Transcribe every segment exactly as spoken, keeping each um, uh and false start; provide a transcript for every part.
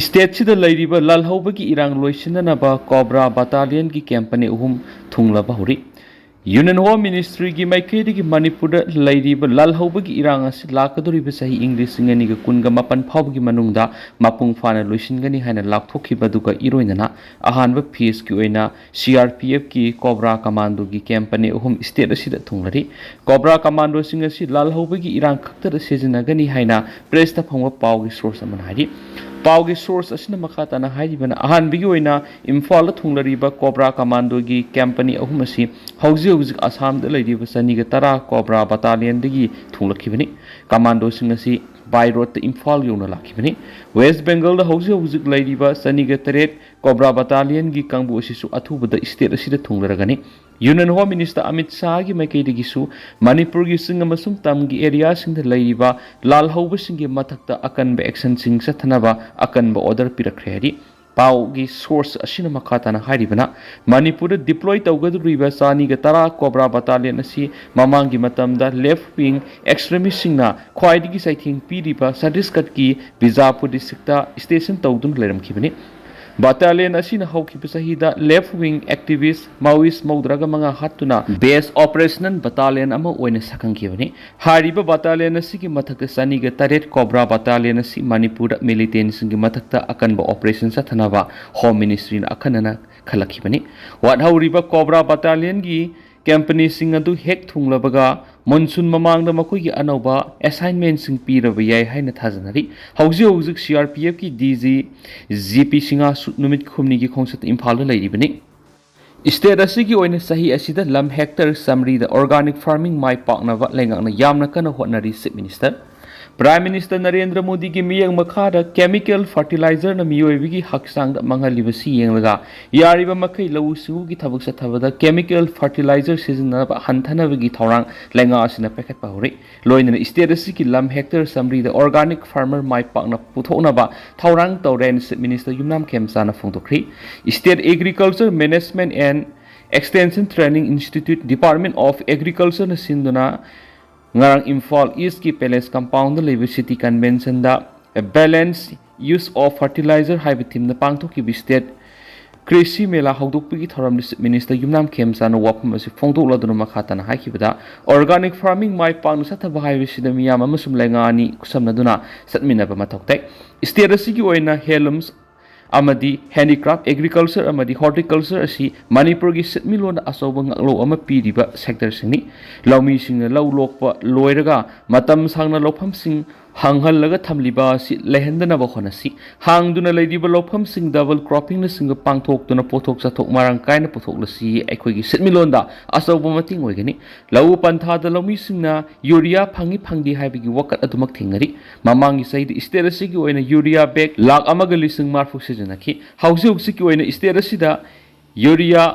ꯁ꯭ꯇꯦꯠꯁꯤꯗ ꯂꯩꯔꯤꯕ ꯂꯥꯜꯍꯧꯕꯒꯤ ꯏꯔꯥꯡ ꯂꯣꯏꯁꯤꯟꯅꯅꯕ cobra ꯕꯇꯥꯂꯤꯌꯟꯒꯤ camp ꯑꯅꯤ ꯑꯍꯨꯝ ꯊꯨꯡꯂꯕ ꯍꯧꯔꯤ꯫ ꯌꯨꯅꯤꯌꯟ ꯍꯣꯝ ꯃꯤꯅꯤꯁꯇ꯭ꯔꯤꯒꯤ ꯃꯥꯏꯀꯩꯗꯒꯤ ꯃꯅꯤꯄꯨꯔꯗ ꯂꯩꯔꯤꯕ ꯂꯥꯜꯍꯧꯕꯒꯤ ꯏꯔꯥꯡ ꯑꯁꯤ ꯂꯥꯛꯀꯗꯧꯔꯤꯕ ꯆꯍꯤ ꯏꯪ ꯂꯤꯁꯤꯡ ꯑꯅꯤꯒ ꯀꯨꯟꯒ ꯃꯥꯄꯟ ꯐꯥꯎꯕꯒꯤ ꯃꯅꯨꯡꯗ ꯃꯄꯨꯡ ꯐꯥꯅ ꯂꯣꯏꯁꯤꯟꯒꯅꯤ ꯍꯥꯏꯅ ꯂꯥꯎꯊꯣꯛꯈꯤꯕ ꯑꯗꯨꯒ ꯏꯔꯣꯏꯅꯅ ꯑꯍꯥꯟꯕ ꯐꯦꯖꯀꯤ ꯑꯣꯏꯅ ꯁꯤ ꯑꯥꯔ ꯄꯤ ꯑꯦꯐꯀꯤ ꯀꯣꯕ꯭ꯔꯥ ꯀꯃꯥꯟꯗꯣꯒꯤ ꯀꯦꯝꯞ ꯑꯅꯤ ꯑꯍꯨꯝ ꯁ꯭ꯇꯦꯠ ꯑꯁꯤꯗ ꯊꯨꯡꯂꯔꯤ꯫ ꯀꯣꯕ꯭ꯔꯥ ꯀꯃꯥꯟꯗꯣꯁꯤꯡ ꯑꯁꯤ ꯂꯥꯜꯍꯧꯕꯒꯤ ꯏꯔꯥꯡ ꯈꯛꯇꯗ ꯁꯤꯖꯤꯟꯅꯒꯅꯤ ꯍꯥꯏꯅ ꯄ꯭ꯔꯦꯁꯇ ꯐꯪꯕ ꯄꯥꯎꯒꯤ ꯁꯣꯔꯁ ꯑꯃꯅ ꯍꯥꯏꯔꯤ꯫ ꯄꯥꯎꯒꯤ ꯁꯣꯔꯁ ꯑꯁꯤꯅ ꯃꯈꯥ ꯇꯥꯅ ꯍꯥꯏꯔꯤꯕꯅ, ꯑꯍꯥꯟꯕꯒꯤ ꯑꯣꯏꯅ ꯏꯝꯐꯥꯜꯗ ꯊꯨꯡꯂꯔꯤꯕ ꯀꯣꯕ꯭ꯔꯥ ꯀꯃꯥꯟꯗꯣꯒꯤ ꯀꯦꯝꯞ ꯑꯅꯤ ꯑꯍꯨꯝ ꯑꯁꯤ ꯍꯧꯖꯤꯛ ꯍꯧꯖꯤꯛ ꯑꯁꯥꯝꯗ ꯂꯩꯔꯤꯕ ꯆꯅꯤꯒ ꯇꯔꯥ ꯀꯣꯕ꯭ꯔꯥ ꯕꯇꯥꯂꯤꯌꯟꯗꯒꯤ ꯊꯨꯡꯂꯛꯈꯤꯕꯅꯤ꯫ ꯀꯃꯥꯟꯗꯣꯁꯤꯡ ꯑꯁꯤ ꯕꯥꯏ ꯔꯣꯗꯇ ꯏꯝꯐꯥꯜ ꯌꯧꯅ ꯂꯥꯛꯈꯤꯕꯅꯤ꯫ ꯋꯦꯁ ꯕꯦꯡꯒꯜꯗ ꯍꯧꯖꯤꯛ ꯍꯧꯖꯤꯛ ꯂꯩꯔꯤꯕ ꯆꯅꯤꯒ ꯇꯔꯦꯠ ꯀꯣꯕ꯭ꯔꯥ ꯕꯇꯥꯂꯤꯌꯟꯒꯤ ꯀꯥꯡꯕꯨ ꯑꯁꯤꯁꯨ ꯑꯊꯨꯕꯗ ꯁ꯭ꯇꯦꯠ ꯑꯁꯤꯗ ꯊꯨꯡꯂꯔꯒꯅꯤ꯫ ꯌꯨꯅꯤꯌꯟ ꯍꯣꯝ ꯃꯤꯅꯤꯁꯇꯔ ꯑꯃꯤꯠ ꯁꯥꯍꯒꯤ ꯃꯥꯏꯀꯩꯗꯒꯤꯁꯨ ꯃꯅꯤꯄꯨꯔꯒꯤ ꯆꯤꯡ ꯑꯃꯁꯨꯡ ꯇꯝꯒꯤ ꯑꯦꯔꯤꯌꯥꯁꯤꯡꯗ ꯂꯩꯔꯤꯕ ꯂꯥꯜꯍꯧꯕꯁꯤꯡꯒꯤ ꯃꯊꯛꯇ ꯑꯀꯟꯕ ꯑꯦꯛꯁꯟꯁꯤꯡ ꯆꯠꯊꯅꯕ ꯑꯀꯟꯕ ꯑꯣꯔꯗꯔ ꯄꯤꯔꯛꯈ꯭ꯔꯦ ꯍꯥꯏꯔꯤ꯫ ꯄꯥꯎꯒꯤ ꯁꯣꯔꯁ ꯑꯁꯤꯅ ꯃꯈꯥ ꯇꯥꯅ ꯍꯥꯏꯔꯤꯕꯅ, ꯃꯅꯤꯄꯨꯔꯗ ꯗꯤꯄ꯭ꯂꯣꯏ ꯇꯧꯒꯗꯧꯔꯤꯕ ꯆꯅꯤꯒ ꯇꯔꯥ ꯀꯣꯕ꯭ꯔꯥ ꯕꯇꯥꯂꯤꯌꯟ ꯑꯁꯤ ꯃꯃꯥꯡꯒꯤ ꯃꯇꯝꯗ ꯂꯦꯐ ꯋꯤꯡ ꯑꯦꯛꯁꯇ꯭ꯔꯤꯃꯤꯁꯁꯤꯡꯅ ꯈ꯭ꯋꯥꯏꯗꯒꯤ ꯆꯩꯊꯦꯡ ꯄꯤꯔꯤꯕ ꯁꯠꯇꯤꯁꯒꯠꯀꯤ ꯕꯤꯖꯥꯄꯨꯔ ꯗꯤꯁꯇ꯭ꯔꯤꯛꯇ ꯁ꯭ꯇꯦꯁꯟ ꯇꯧꯗꯨꯅ ꯂꯩꯔꯝꯈꯤꯕꯅꯤ꯫ ꯕꯇꯥꯂꯤꯌꯟ ꯑꯁꯤꯅ ꯍꯧꯈꯤꯕ ꯆꯍꯤꯗ ꯂꯦꯐ ꯋꯤꯡ ꯑꯦꯛꯇꯤꯚꯤꯁ ꯃꯥꯑꯣꯏꯁ ꯃꯧꯗ꯭ꯔꯥꯒ ꯃꯉꯥ ꯍꯥꯠꯇꯨꯅ ꯕꯦꯁ ꯑꯣꯄꯔꯦꯁꯅꯦꯜ ꯕꯇꯥꯂꯤꯌꯟ ꯑꯃ ꯑꯣꯏꯅ ꯁꯛꯈꯪꯈꯤꯕꯅꯤ꯫ ꯍꯥꯏꯔꯤꯕ ꯕꯇꯥꯂꯤꯌꯟ ꯑꯁꯤꯒꯤ ꯃꯊꯛꯇ ꯆꯅꯤꯒ ꯇꯔꯦꯠ ꯀꯣꯕ꯭ꯔꯥ ꯕꯇꯥꯂꯤꯌꯟ ꯑꯁꯤ ꯃꯅꯤꯄꯨꯔꯗ ꯃꯤꯂꯤꯇꯦꯟꯁꯤꯡꯒꯤ ꯃꯊꯛꯇ ꯑꯀꯟꯕ ꯑꯣꯄꯔꯦꯁꯟ ꯆꯠꯊꯅꯕ ꯍꯣꯝ ꯃꯤꯅꯤꯁꯇ꯭ꯔꯤꯅ ꯑꯈꯟꯅꯅ ꯈꯜꯂꯛꯈꯤꯕꯅꯤ꯫ ꯋꯥꯠꯍꯧꯔꯤꯕ ꯀꯣꯕ꯭ꯔꯥ ꯕꯇꯥꯂꯤꯌꯟꯒꯤ ꯀꯦꯝꯄꯅꯤꯁꯤꯡ ꯑꯗꯨ ꯍꯦꯛ ꯊꯨꯡꯂꯕꯒ ꯃꯣꯟꯁꯨꯟ ꯃꯃꯥꯡꯗ ꯃꯈꯣꯏꯒꯤ ꯑꯅꯧꯕ ꯑꯦꯁꯥꯏꯟꯃꯦꯟꯁꯤꯡ ꯄꯤꯔꯕ ꯌꯥꯏ ꯍꯥꯏꯅ ꯊꯥꯖꯅꯔꯤ꯫ ꯍꯧꯖꯤꯛ ꯍꯧꯖꯤꯛ ꯁꯤ R P ꯑꯦꯐꯀꯤ D G G P ꯁꯤꯡꯍꯁꯨ ꯅꯨꯃꯤꯠ ꯍꯨꯝꯅꯤꯒꯤ ꯈꯣꯡꯆꯠꯇ ꯏꯝꯐꯥꯜꯗ ꯂꯩꯔꯤꯕꯅꯤ꯫ ꯁ꯭ꯇꯦꯠ ꯑꯁꯤꯒꯤ ꯑꯣꯏꯅ ꯆꯍꯤ ꯑꯁꯤꯗ ꯂꯝ ꯍꯦꯛꯇꯔ ꯆꯥꯃꯔꯤꯗ ꯑꯣꯔꯒꯥꯅꯤꯛ ꯐꯥꯔꯃꯤꯡ ꯃꯥꯏ ꯄꯥꯛꯅꯕ ꯂꯩꯉꯥꯛꯅ ꯌꯥꯝꯅ ꯀꯟꯅ ꯍꯣꯠꯅꯔꯤ, chief minister. Prime minister Narendra ꯃꯣꯗꯤꯒꯤ ꯃꯤꯠꯌꯦꯡ ꯃꯈꯥꯗ ꯀꯦꯃꯤꯀꯦꯜ ꯐꯔꯇꯤꯂꯥꯏꯖꯔꯅ ꯃꯤꯑꯣꯏꯕꯒꯤ ꯍꯛꯆꯥꯡꯗ ꯃꯥꯡꯍꯜꯂꯤꯕꯁꯤ ꯌꯦꯡꯂꯒ ꯌꯥꯔꯤꯕ ꯃꯈꯩ ꯂꯧꯎ ꯁꯤꯡꯎꯒꯤ ꯊꯕꯛ ꯆꯠꯊꯕꯗ ꯀꯦꯃꯤꯀꯦꯜ ꯐꯔꯇꯤꯂꯥꯏꯖꯔ ꯁꯤꯖꯤꯟꯅꯕ ꯍꯟꯊꯅꯕꯒꯤ ꯊꯧꯔꯥꯡ ꯂꯩꯉꯥꯛ ꯑꯁꯤꯅ ꯄꯥꯏꯈꯠꯄ ꯍꯧꯔꯤ꯫ ꯂꯣꯏꯅꯅ ꯁ꯭ꯇꯦꯠ ꯑꯁꯤꯒꯤ ꯂꯝ ꯍꯦꯛꯇꯔ ꯆꯥꯃꯔꯤꯗ ꯑꯣꯔꯒꯥꯅꯤꯛ ꯐꯥꯔꯃꯔ ꯃꯥꯏ ꯄꯥꯛꯅ ꯄꯨꯊꯣꯛꯅꯕ ꯊꯧꯔꯥꯡ ꯇꯧꯔꯦ ꯍꯥꯏꯅ ꯆꯤꯐ ꯃꯤꯅꯤꯁꯇꯔ ꯌꯨꯝꯅꯥꯝ ꯈꯦꯝꯆꯥꯅ ꯐꯣꯡꯗꯣꯛꯈ꯭ꯔꯤ꯫ State agriculture management and extension training institute, department of ꯑꯦꯒ꯭ꯔꯤꯀꯜꯆꯔꯅ ꯁꯤꯟꯗꯨꯅ ꯉꯔꯥꯡ ꯏꯝꯐꯥꯜ ꯏꯁꯀꯤ ꯄꯦꯂꯦꯁ ꯀꯝꯄꯥꯎꯟꯗ ꯂꯩꯕ ꯁꯤꯇꯤ ꯀꯟꯚꯦꯟꯁꯟꯗ ꯕꯦꯂꯦꯟꯁ Use of Fertilizer ꯍꯥꯏꯕ ꯊꯤꯝꯅ ꯄꯥꯡꯊꯣꯛꯈꯤꯕ ꯁ꯭ꯇꯦꯠ ꯀ꯭ꯔꯤꯁꯤ ꯃꯦꯂꯥ ꯍꯧꯗꯣꯛꯄꯒꯤ ꯊꯧꯔꯝꯗ ꯆꯤꯐ ꯃꯤꯅꯤꯁꯇꯔ ꯌꯨꯝꯅꯥꯝ ꯈꯦꯝꯆꯥꯟꯅ ꯋꯥꯐꯝ ꯑꯁꯤ ꯐꯣꯡꯗꯣꯛꯂꯗꯨꯅ ꯃꯈꯥ ꯇꯥꯅ ꯍꯥꯏꯈꯤꯕꯗ, ꯑꯣꯔꯒꯥꯅꯤꯛ ꯐꯥꯔꯃꯤꯡ ꯃꯥꯏ ꯄꯥꯛꯅ ꯆꯠꯊꯕ ꯍꯥꯏꯕꯁꯤꯗ ꯃꯤꯌꯥꯝ ꯑꯃꯁꯨꯡ ꯂꯩꯉꯥꯛ ꯑꯅꯤ ꯈꯨꯠꯁꯝꯅꯗꯨꯅ ꯆꯠꯃꯤꯟꯅꯕ ꯃꯊꯧ ꯇꯥꯏ꯫ ꯁ꯭ꯇꯦꯠ ꯑꯁꯤꯒꯤ ꯑꯣꯏꯅ ꯍꯦꯟꯂꯨꯝꯁ ꯑꯃꯗꯤ ꯍꯦꯟꯗꯤꯀ꯭ꯔꯥꯐ, ꯑꯦꯒ꯭ꯔꯤꯀꯜꯆꯔ ꯑꯃꯗꯤ ꯍꯣꯔꯇꯤꯀꯜꯆꯔ ꯑꯁꯤ ꯃꯅꯤꯄꯨꯔꯒꯤ ꯁꯦꯟꯃꯤꯠꯂꯣꯟꯗ ꯑꯆꯧꯕ ꯉꯥꯛꯂꯧ ꯑꯃ ꯄꯤꯔꯤꯕ ꯁꯦꯛꯇꯔꯁꯤꯡꯅꯤ꯫ ꯂꯧꯃꯤꯁꯤꯡꯅ ꯂꯧ ꯂꯣꯛꯄ ꯂꯣꯏꯔꯒ ꯃꯇꯝ ꯁꯥꯡꯅ ꯂꯧꯐꯝꯁꯤꯡ ꯍꯥꯡꯍꯜꯂꯒ ꯊꯝꯂꯤꯕ ꯑꯁꯤ ꯂꯩꯍꯟꯗꯅꯕ ꯍꯣꯠꯅꯁꯤ꯫ ꯍꯥꯡꯗꯨꯅ ꯂꯩꯔꯤꯕ ꯂꯧꯐꯝꯁꯤꯡ ꯗꯕꯜ ꯀ꯭ꯔꯣꯞꯄꯤꯡꯅꯆꯤꯡꯕ ꯄꯥꯡꯊꯣꯛꯇꯨꯅ ꯄꯣꯠꯊꯣꯛ ꯆꯥꯊꯣꯛ ꯃꯔꯥꯡ ꯀꯥꯏꯅ ꯄꯨꯊꯣꯛꯂꯁꯤ꯫ ꯑꯩꯈꯣꯏꯒꯤ ꯁꯦꯟꯃꯤꯠꯂꯣꯟꯗ ꯑꯆꯧꯕ ꯃꯇꯦꯡ ꯑꯣꯏꯒꯅꯤ꯫ ꯂꯧꯎ ꯄꯟꯊꯥꯗ ꯂꯧꯃꯤꯁꯤꯡꯅ ꯌꯨꯔꯤꯌꯥ ꯐꯪꯏ ꯐꯪꯗꯦ ꯍꯥꯏꯕꯒꯤ ꯋꯥꯀꯠ ꯑꯗꯨꯃꯛ ꯊꯦꯡꯅꯔꯤ꯫ ꯃꯃꯥꯡꯒꯤ ꯆꯍꯤꯗ ꯁ꯭ꯇꯦꯠ ꯑꯁꯤꯒꯤ ꯑꯣꯏꯅ ꯌꯨꯔꯤꯌꯥ ꯕꯦꯒ ꯂꯥꯈ ꯑꯃꯒ ꯂꯤꯁꯤꯡ ꯃꯔꯤꯐꯨ ꯁꯤꯖꯤꯟꯅꯈꯤ꯫ ꯍꯧꯖꯤꯛ ꯍꯧꯖꯤꯛꯀꯤ ꯑꯣꯏꯅ ꯁ꯭ꯇꯦꯠ ꯑꯁꯤꯗ ꯌꯨꯔꯤꯌꯥ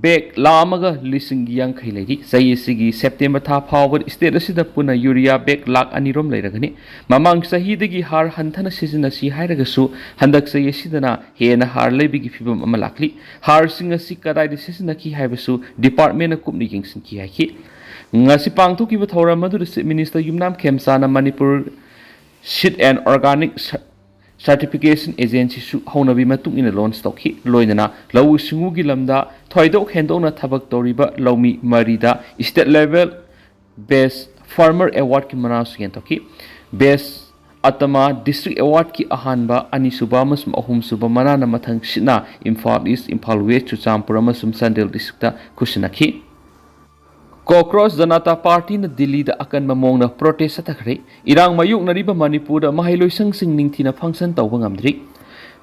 ꯕꯦꯒ ꯂꯥꯈ ꯑꯃꯒ ꯂꯤꯁꯤꯡ ꯌꯥꯡꯈꯩ ꯂꯩꯔꯤ꯫ ꯆꯍꯤ ꯑꯁꯤꯒꯤ ꯁꯦꯞꯇꯦꯝꯕꯔ ꯊꯥ ꯐꯥꯎꯕꯗ ꯁ꯭ꯇꯦꯠ ꯑꯁꯤꯗ ꯄꯨꯟꯅ ꯌꯨꯔꯤꯌꯥ ꯕꯦꯒ ꯂꯥꯈ ꯑꯅꯤꯔꯣꯝ ꯂꯩꯔꯒꯅꯤ꯫ ꯃꯃꯥꯡ ꯆꯍꯤꯗꯒꯤ ꯍꯥꯔ ꯍꯟꯊꯅ ꯁꯤꯖꯤꯟꯅꯁꯤ ꯍꯥꯏꯔꯒꯁꯨ, ꯍꯟꯗꯛ ꯆꯍꯤ ꯑꯁꯤꯗꯅ ꯍꯦꯟꯅ ꯍꯥꯔ ꯂꯩꯕꯒꯤ ꯐꯤꯕꯝ ꯑꯃ ꯂꯥꯛꯂꯤ꯫ ꯍꯥꯔꯁꯤꯡ ꯑꯁꯤ ꯀꯗꯥꯏꯗ ꯁꯤꯖꯤꯟꯅꯈꯤ ꯍꯥꯏꯕꯁꯨ ꯗꯤꯄꯥꯔꯠꯃꯦꯟꯅ ꯀꯨꯞꯅ ꯌꯦꯡꯁꯤꯟꯈꯤ ꯍꯥꯏꯈꯤ꯫ ꯉꯁꯤ ꯄꯥꯡꯊꯣꯛꯈꯤꯕ ꯊꯧꯔꯝ ꯑꯗꯨꯗ ꯆꯤꯐ ꯃꯤꯅꯤꯁꯇꯔ ꯌꯨꯝꯅꯥꯝ ꯈꯦꯝꯆꯥꯅ ꯃꯅꯤꯄꯨꯔ ꯁꯤꯗ ꯑꯦꯟ ꯑꯣꯔꯒꯥꯅꯤꯛ ꯁꯔꯇꯤꯐꯤꯀꯦꯁꯟ ꯑꯦꯖꯦꯟꯁꯤꯁꯨ ꯍꯧꯅꯕꯤ ꯃꯇꯨꯡ ꯏꯟꯅ ꯂꯣꯟꯆ ꯇꯧꯈꯤ꯫ ꯂꯣꯏꯅꯅ ꯂꯧꯎ ꯁꯤꯡꯎꯒꯤ ꯂꯝꯗ ꯊꯣꯏꯗꯣꯛ ꯍꯦꯟꯗꯣꯛꯅ ꯊꯕꯛ ꯇꯧꯔꯤꯕ ꯂꯧꯃꯤ ꯃꯔꯤꯗ ꯁ꯭ꯇꯦꯠ ꯂꯦꯚꯦꯜ ꯕꯦꯁ ꯐꯥꯔꯃꯔ ꯑꯦꯋꯥꯔꯗꯀꯤ ꯃꯅꯥꯁꯨ ꯌꯦꯟꯊꯣꯛꯈꯤ꯫ ꯕꯦꯁ ꯑꯇꯃꯥ ꯗꯤꯁꯇ꯭ꯔꯤꯛ ꯑꯦꯋꯥꯔꯗꯀꯤ ꯑꯍꯥꯟꯕ, ꯑꯅꯤꯁꯨꯕ ꯑꯃꯁꯨꯡ ꯑꯍꯨꯝꯁꯨꯕ ꯃꯅꯥꯅ ꯃꯊꯪ ꯁꯤꯠꯅ ꯏꯝꯐꯥꯜ ꯏꯁ, ꯏꯝꯐꯥꯜ ꯋꯦꯁ, ꯆꯨꯔꯆꯥꯟꯄꯨꯔ ꯑꯃꯁꯨꯡ ꯆꯥꯟꯗꯦꯜ ꯗꯤꯁꯇ꯭ꯔꯤꯛꯇ ꯈꯨꯠꯁꯤꯟꯅꯈꯤ꯫ ꯀꯣꯀ꯭ꯔꯣꯁ ꯖꯅꯇꯥ ꯄꯥꯔꯇꯤꯅ ꯗꯤꯜꯂꯤꯗ ꯑꯀꯟꯕ ꯃꯑꯣꯡꯗ ꯄ꯭ꯔꯣꯇꯦꯁ ꯆꯠꯊꯈ꯭ꯔꯦ꯫ ꯏꯔꯥꯡ ꯃꯥꯌꯣꯛꯅꯔꯤꯕ ꯃꯅꯤꯄꯨꯔꯗ ꯃꯍꯩꯂꯣꯏꯁꯪꯁꯤꯡ ꯅꯤꯡꯊꯤꯅ ꯐꯪꯁꯟ ꯇꯧꯕ ꯉꯝꯗ꯭ꯔꯤ꯫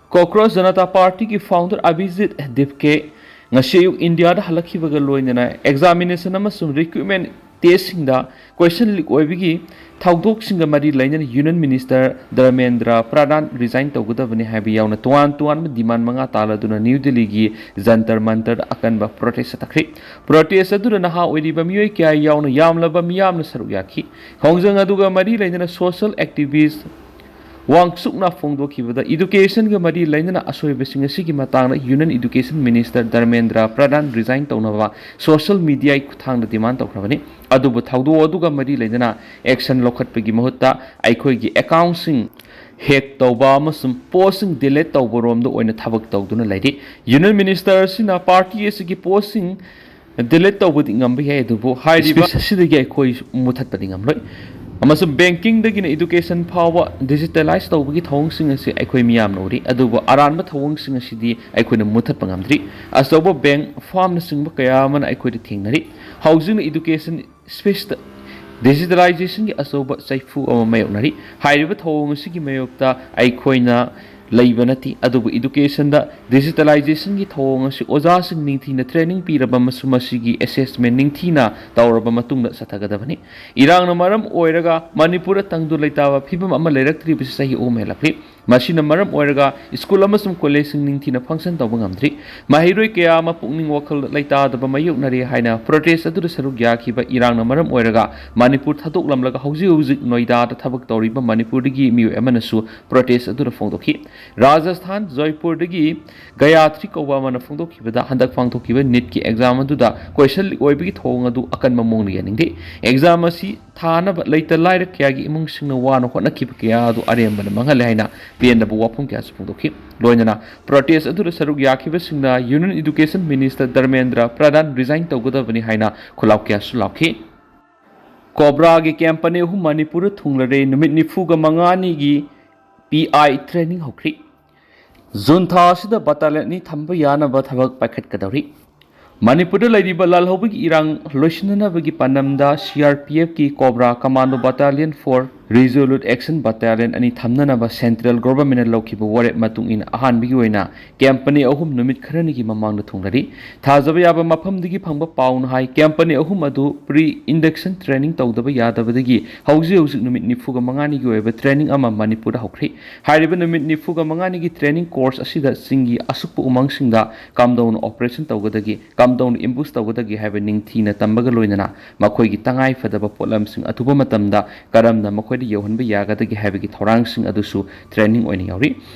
ꯀꯣꯀ꯭ꯔꯣꯁ ꯖꯅꯇꯥ ꯄꯥꯔꯇꯤꯒꯤ ꯐꯥꯎꯟꯗꯔ ꯑꯚꯤꯖꯤꯠ ꯗꯤꯞꯀꯦ ꯉꯁꯤ ꯑꯌꯨꯛ ꯏꯟꯗꯤꯌꯥꯗ ꯍꯜꯂꯛꯈꯤꯕꯒ ꯂꯣꯏꯅꯅ ꯑꯦꯛꯖꯥꯃꯤꯅꯦꯁꯟ ꯑꯃꯁꯨꯡ ꯔꯤꯀ꯭ꯔꯨꯠꯃꯦꯟ ꯇꯦꯁꯁꯤꯡꯗ ꯀꯣꯏꯁꯟ ꯂꯤꯛ ꯑꯣꯏꯕꯒꯤ ꯊꯧꯗꯣꯛꯁꯤꯡꯒ ꯃꯔꯤ ꯂꯩꯅꯅ ꯌꯨꯅꯤꯌꯟ ꯃꯤꯅꯤꯁꯇꯔ ꯙꯔꯃꯦꯟꯗ꯭ꯔ ꯄ꯭ꯔꯙꯥꯟ ꯔꯤꯖꯥꯏꯟ ꯇꯧꯒꯗꯕꯅꯤ ꯍꯥꯏꯕ ꯌꯥꯎꯅ ꯇꯣꯉꯥꯟ ꯇꯣꯉꯥꯟꯕ ꯗꯤꯃꯥꯟ ꯃꯉꯥ ꯇꯥꯜꯂꯗꯨꯅ ꯅ꯭ꯌꯨ ꯗꯤꯜꯂꯤꯒꯤ ꯖꯟꯇꯔ ꯃꯟꯇꯔꯗ ꯑꯀꯟꯕ ꯄ꯭ꯔꯣꯇꯦꯁ ꯆꯠꯊꯈ꯭ꯔꯤ꯫ ꯄ꯭ꯔꯣꯇꯦꯁ ꯑꯗꯨꯗ ꯅꯍꯥ ꯑꯣꯏꯔꯤꯕ ꯃꯤꯑꯣꯏ ꯀꯌꯥ ꯌꯥꯎꯅ ꯌꯥꯝꯂꯕ ꯃꯤꯌꯥꯝꯅ ꯁꯔꯨꯛ ꯌꯥꯈꯤ꯫ ꯈꯣꯡꯖꯪ ꯑꯗꯨꯒ ꯃꯔꯤ ꯂꯩꯅꯅ ꯁꯣꯁꯤꯌꯦꯜ ꯑꯦꯛꯇꯤꯚꯤꯁ ꯋꯥꯡꯆꯨꯛꯅ ꯐꯣꯡꯗꯣꯛꯈꯤꯕꯗ, ꯏꯗꯨꯀꯦꯁꯟꯒ ꯃꯔꯤ ꯂꯩꯅꯅ ꯑꯁꯣꯏꯕꯁꯤꯡ ꯑꯁꯤꯒꯤ ꯃꯇꯥꯡꯗ ꯌꯨꯅꯤꯌꯟ ꯏꯗꯨꯀꯦꯁꯟ ꯃꯤꯅꯤꯁꯇꯔ ꯙꯔꯃꯦꯟꯗ꯭ꯔ ꯄ꯭ꯔꯙꯥꯟ ꯔꯤꯖꯥꯏꯟ ꯇꯧꯅꯕ ꯁꯣꯁꯤꯌꯦꯜ ꯃꯤꯗꯤꯌꯥꯒꯤ ꯈꯨꯠꯊꯥꯡꯗ ꯗꯤꯃꯥꯟ ꯇꯧꯈ꯭ꯔꯕꯅꯤ꯫ ꯑꯗꯨꯕꯨ ꯊꯧꯗꯣꯛ ꯑꯗꯨꯒ ꯃꯔꯤ ꯂꯩꯅꯅ ꯑꯦꯛꯁꯟ ꯂꯧꯈꯠꯄꯒꯤ ꯃꯍꯨꯠꯇ ꯑꯩꯈꯣꯏꯒꯤ ꯑꯦꯀꯥꯎꯟꯁꯤꯡ ꯍꯦꯛ ꯇꯧꯕ ꯑꯃꯁꯨꯡ ꯄꯣꯁꯁꯤꯡ ꯗꯤꯂꯤꯠ ꯇꯧꯕꯔꯣꯝꯗ ꯑꯣꯏꯅ ꯊꯕꯛ ꯇꯧꯗꯨꯅ ꯂꯩꯔꯤ꯫ ꯌꯨꯅꯤꯌꯟ ꯃꯤꯅꯤꯁꯇꯔ ꯑꯁꯤꯅ ꯄꯥꯔꯇꯤ ꯑꯁꯤꯒꯤ ꯄꯣꯁꯁꯤꯡ ꯗꯤꯂꯤꯠ ꯇꯧꯕꯗꯤ ꯉꯝꯕ ꯌꯥꯏ, ꯑꯗꯨꯕꯨ ꯍꯥꯏꯔꯤꯕ ꯁ꯭ꯄꯦꯁ ꯑꯁꯤꯗꯒꯤ ꯑꯩꯈꯣꯏ ꯃꯨꯊꯠꯄꯗꯤ ꯉꯝꯂꯣꯏ꯫ ꯑꯃꯁꯨꯡ ꯕꯦꯡꯀꯤꯡꯗꯒꯤꯅ ꯏꯗꯨꯀꯦꯁꯟ ꯐꯥꯎꯕ ꯗꯤꯖꯤꯇꯦꯂꯥꯏꯁ ꯇꯧꯕꯒꯤ ꯊꯧꯑꯣꯡꯁꯤꯡ ꯑꯁꯤ ꯑꯩꯈꯣꯏ ꯃꯤꯌꯥꯝꯅ ꯎꯔꯤ, ꯑꯗꯨꯕꯨ ꯑꯔꯥꯟꯕ ꯊꯧꯑꯣꯡꯁꯤꯡ ꯑꯁꯤꯗꯤ ꯑꯩꯈꯣꯏꯅ ꯃꯨꯊꯠꯄ ꯉꯝꯗ꯭ꯔꯤ꯫ ꯑꯆꯧꯕ ꯕꯦꯡ, ꯐꯥꯔꯝꯅꯆꯤꯡꯕ ꯀꯌꯥ ꯑꯃꯅ ꯑꯩꯈꯣꯏꯗ ꯊꯦꯡꯅꯔꯤ꯫ ꯍꯧꯖꯤꯛꯅ ꯏꯗꯨꯀꯦꯁꯟ ꯁ꯭ꯄꯦꯁꯇ ꯗꯤꯖꯤꯇꯦꯂꯥꯏꯖꯦꯁꯟꯒꯤ ꯑꯆꯧꯕ ꯆꯩꯐꯨ ꯑꯃ ꯃꯥꯌꯣꯛꯅꯔꯤ꯫ ꯍꯥꯏꯔꯤꯕ ꯊꯧꯑꯣꯡ ꯑꯁꯤꯒꯤ ꯃꯥꯌꯣꯛꯇ ꯑꯩꯈꯣꯏꯅ ꯂꯩꯕ ꯅꯠꯇꯦ, ꯑꯗꯨꯕꯨ ꯏꯗꯨꯀꯦꯁꯟꯗ ꯗꯤꯖꯤꯇꯦꯂꯥꯏꯖꯦꯁꯟꯒꯤ ꯊꯧꯑꯣꯡ ꯑꯁꯤ ꯑꯣꯖꯥꯁꯤꯡ ꯅꯤꯡꯊꯤꯅ ꯇ꯭ꯔꯦꯅꯤꯡ ꯄꯤꯔꯕ ꯑꯃꯁꯨꯡ ꯃꯁꯤꯒꯤ ꯑꯦꯁꯦꯁꯃꯦꯟ ꯅꯤꯡꯊꯤꯅ ꯇꯧꯔꯕ ꯃꯇꯨꯡꯗ ꯆꯠꯊꯒꯗꯕꯅꯤ꯫ ꯏꯔꯥꯡꯅ ꯃꯔꯝ ꯑꯣꯏꯔꯒ ꯃꯅꯤꯄꯨꯔꯗ ꯇꯪꯗꯨ ꯂꯩꯇꯥꯕ ꯐꯤꯕꯝ ꯑꯃ ꯂꯩꯔꯛꯇ꯭ꯔꯤꯕꯁꯤ ꯆꯍꯤ ꯑꯍꯨꯝ ꯍꯦꯜꯂꯛꯂꯤ꯫ ꯃꯁꯤꯅ ꯃꯔꯝ ꯑꯣꯏꯔꯒ ꯁ꯭ꯀꯨꯜ ꯑꯃꯁꯨꯡ ꯀꯣꯂꯦꯖꯁꯤꯡ ꯅꯤꯡꯊꯤꯅ ꯐꯪꯁꯟ ꯇꯧꯕ ꯉꯝꯗ꯭ꯔꯤ꯫ ꯃꯍꯩꯔꯣꯏ ꯀꯌꯥ ꯑꯃ ꯄꯨꯛꯅꯤꯡ ꯋꯥꯈꯜ ꯂꯩꯇꯥꯗꯕ ꯃꯥꯌꯣꯛꯅꯔꯤ ꯍꯥꯏꯅ ꯄ꯭ꯔꯣꯇꯦꯁ ꯑꯗꯨꯗ ꯁꯔꯨꯛ ꯌꯥꯈꯤꯕ ꯏꯔꯥꯡꯅ ꯃꯔꯝ ꯑꯣꯏꯔꯒ ꯃꯅꯤꯄꯨꯔ ꯊꯥꯗꯣꯛꯂꯝꯂꯒ ꯍꯧꯖꯤꯛ ꯍꯧꯖꯤꯛ ꯅꯣꯏꯗꯥꯗ ꯊꯕꯛ ꯇꯧꯔꯤꯕ ꯃꯅꯤꯄꯨꯔꯗꯒꯤ ꯃꯤꯑꯣꯏ ꯑꯃꯅꯁꯨ ꯄ꯭ꯔꯣꯇꯦꯁ ꯑꯗꯨꯗ ꯐꯣꯡꯗꯣꯛꯈꯤ꯫ ꯔꯥꯖꯁꯊꯥꯟ, ꯖꯣꯏꯄꯨꯔꯗꯒꯤ ꯒꯌꯥꯇ꯭ꯔꯤ ꯀꯧꯕ ꯑꯃꯅ ꯐꯣꯡꯗꯣꯛꯈꯤꯕꯗ ꯍꯟꯗꯛ ꯄꯥꯡꯊꯣꯛꯈꯤꯕ ꯅꯤꯠꯀꯤ ꯑꯦꯛꯖꯥꯝ ꯑꯗꯨꯗ ꯀꯣꯏꯁꯟ ꯂꯤꯛ ꯑꯣꯏꯕꯒꯤ ꯊꯧꯑꯣꯡ ꯑꯗꯨ ꯑꯀꯟꯕ ꯃꯑꯣꯡꯗ ꯌꯥꯅꯤꯡꯗꯦ꯫ ꯑꯦꯛꯖꯥꯝ ꯑꯁꯤ ꯊꯥꯅꯕ ꯂꯩꯇ ꯂꯥꯏꯔ ꯀꯌꯥꯒꯤ ꯏꯃꯨꯡꯁꯤꯡꯅ ꯋꯥꯅ ꯍꯣꯠꯅꯈꯤꯕ ꯀꯌꯥ ꯑꯗꯨ ꯑꯔꯦꯝꯕꯅ ꯃꯥꯡꯍꯜꯂꯦ ꯍꯥꯏꯅ ꯄꯦꯟꯗꯕ ꯋꯥꯐꯝ ꯀꯌꯥꯁꯨ ꯐꯣꯡꯗꯣꯛꯈꯤ꯫ ꯂꯣꯏꯅꯅ ꯄ꯭ꯔꯣꯇꯦꯁ ꯑꯗꯨꯗ ꯁꯔꯨꯛ ꯌꯥꯈꯤꯕꯁꯤꯡꯅ ꯌꯨꯅꯤꯌꯟ ꯏꯗꯨꯀꯦꯁꯟ ꯃꯤꯅꯤꯁꯇꯔ ꯙꯔꯃꯦꯟꯗ꯭ꯔ ꯄ꯭ꯔꯙꯥꯟ ꯔꯤꯖꯥꯏꯟ ꯇꯧꯒꯗꯕꯅꯤ ꯍꯥꯏꯅ ꯈꯨꯜꯂꯥꯎ ꯀꯌꯥꯁꯨ ꯂꯥꯎꯈꯤ꯫ ꯀꯣꯕ꯭ꯔꯥꯒꯤ ꯀꯦꯝ ꯑꯅꯤ ꯑꯍꯨꯝ ꯃꯅꯤꯄꯨꯔꯗ ꯊꯨꯡꯂꯔꯦ꯫ ꯅꯨꯃꯤꯠ ꯅꯤꯐꯨꯒ ꯃꯉꯥꯅꯤꯒꯤ ꯄꯤ ꯑꯥꯏ ꯇ꯭ꯔꯦꯅꯤꯡ ꯍꯧꯈ꯭ꯔꯤ꯫ ꯖꯨꯟ ꯊꯥ ꯑꯁꯤꯗ ꯕꯠꯇꯥꯂꯤꯌꯟ ꯑꯅꯤ ꯊꯝꯕ ꯌꯥꯅꯕ ꯊꯕꯛ ꯄꯥꯏꯈꯠꯀꯗꯧꯔꯤ꯫ ꯃꯅꯤꯄꯨꯔꯗ ꯂꯩꯔꯤꯕ ꯂꯥꯜꯍꯧꯕꯒꯤ ꯏꯔꯥꯡ ꯂꯣꯏꯁꯤꯟꯅꯅꯕꯒꯤ ꯄꯥꯟꯗꯝꯗ ꯁꯤ ꯑꯥꯔ ꯄꯤ ꯑꯦꯐꯀꯤ cobra commando battalion for resolute action battalion ꯑꯅꯤ ꯊꯝꯅꯅꯕ ꯁꯦꯟꯇ꯭ꯔꯦꯜ ꯒꯣꯚꯔꯟꯃꯦꯟꯠꯅ ꯂꯧꯈꯤꯕ ꯋꯥꯔꯦꯞ ꯃꯇꯨꯡ ꯏꯟꯅ ꯑꯍꯥꯟꯕꯒꯤ ꯑꯣꯏꯅ ꯀꯦꯝ ꯑꯅꯤ ꯑꯍꯨꯝ ꯅꯨꯃꯤꯠ ꯈꯔꯅꯤꯒꯤ ꯃꯃꯥꯡꯗ ꯊꯨꯡꯂꯔꯤ꯫ ꯊꯥꯖꯕ ꯌꯥꯕ ꯃꯐꯝꯗꯒꯤ ꯐꯪꯕ ꯄꯥꯎꯅ ꯍꯥꯏ, ꯀꯦꯝ ꯑꯅꯤ ꯑꯍꯨꯝ ꯑꯗꯨ ꯄ꯭ꯔꯤ ꯏꯟꯗꯛꯁꯟ ꯇ꯭ꯔꯦꯅꯤꯡ ꯇꯧꯗꯕ ꯌꯥꯗꯕꯗꯒꯤ ꯍꯧꯖꯤꯛ ꯍꯧꯖꯤꯛ ꯅꯨꯃꯤꯠ ꯅꯤꯐꯨꯒ ꯃꯉꯥꯅꯤꯒꯤ ꯑꯣꯏꯕ ꯇ꯭ꯔꯦꯅꯤꯡ ꯑꯃ ꯃꯅꯤꯄꯨꯔꯗ ꯍꯧꯈ꯭ꯔꯤ꯫ ꯍꯥꯏꯔꯤꯕ ꯅꯨꯃꯤꯠ ꯅꯤꯐꯨꯒ ꯃꯉꯥꯅꯤꯒꯤ ꯇ꯭ꯔꯦꯅꯤꯡ ꯀꯣꯔꯁ ꯑꯁꯤꯗ ꯆꯤꯡꯒꯤ ꯑꯁꯨꯛꯄ ꯎꯃꯪꯁꯤꯡꯗ ꯀꯝꯗꯧꯅ ꯑꯣꯄꯔꯦꯁꯟ ꯇꯧꯒꯗꯒꯦ, ꯀꯝꯗꯧꯅ ꯑꯦꯝꯕꯨꯁ ꯇꯧꯒꯗꯒꯦ ꯍꯥꯏꯕ ꯅꯤꯡꯊꯤꯅ ꯇꯝꯕꯒ ꯂꯣꯏꯅꯅ ꯃꯈꯣꯏꯒꯤ ꯇꯉꯥꯏ ꯐꯗꯕ ꯄꯣꯠꯂꯝꯁꯤꯡ ꯑꯊꯨꯕ ꯃꯇꯝꯗ ꯀꯔꯝꯅ ꯃꯈꯣꯏꯗ ꯌꯧꯍꯟꯕ ꯌꯥꯒꯗꯒꯦ ꯍꯥꯏꯕꯒꯤ ꯊꯧꯔꯥꯡꯁꯤꯡ ꯑꯗꯨꯁꯨ ꯇ꯭ꯔꯦꯅꯤꯡ ꯑꯣꯏꯅ ꯌꯥꯎꯔꯤ꯫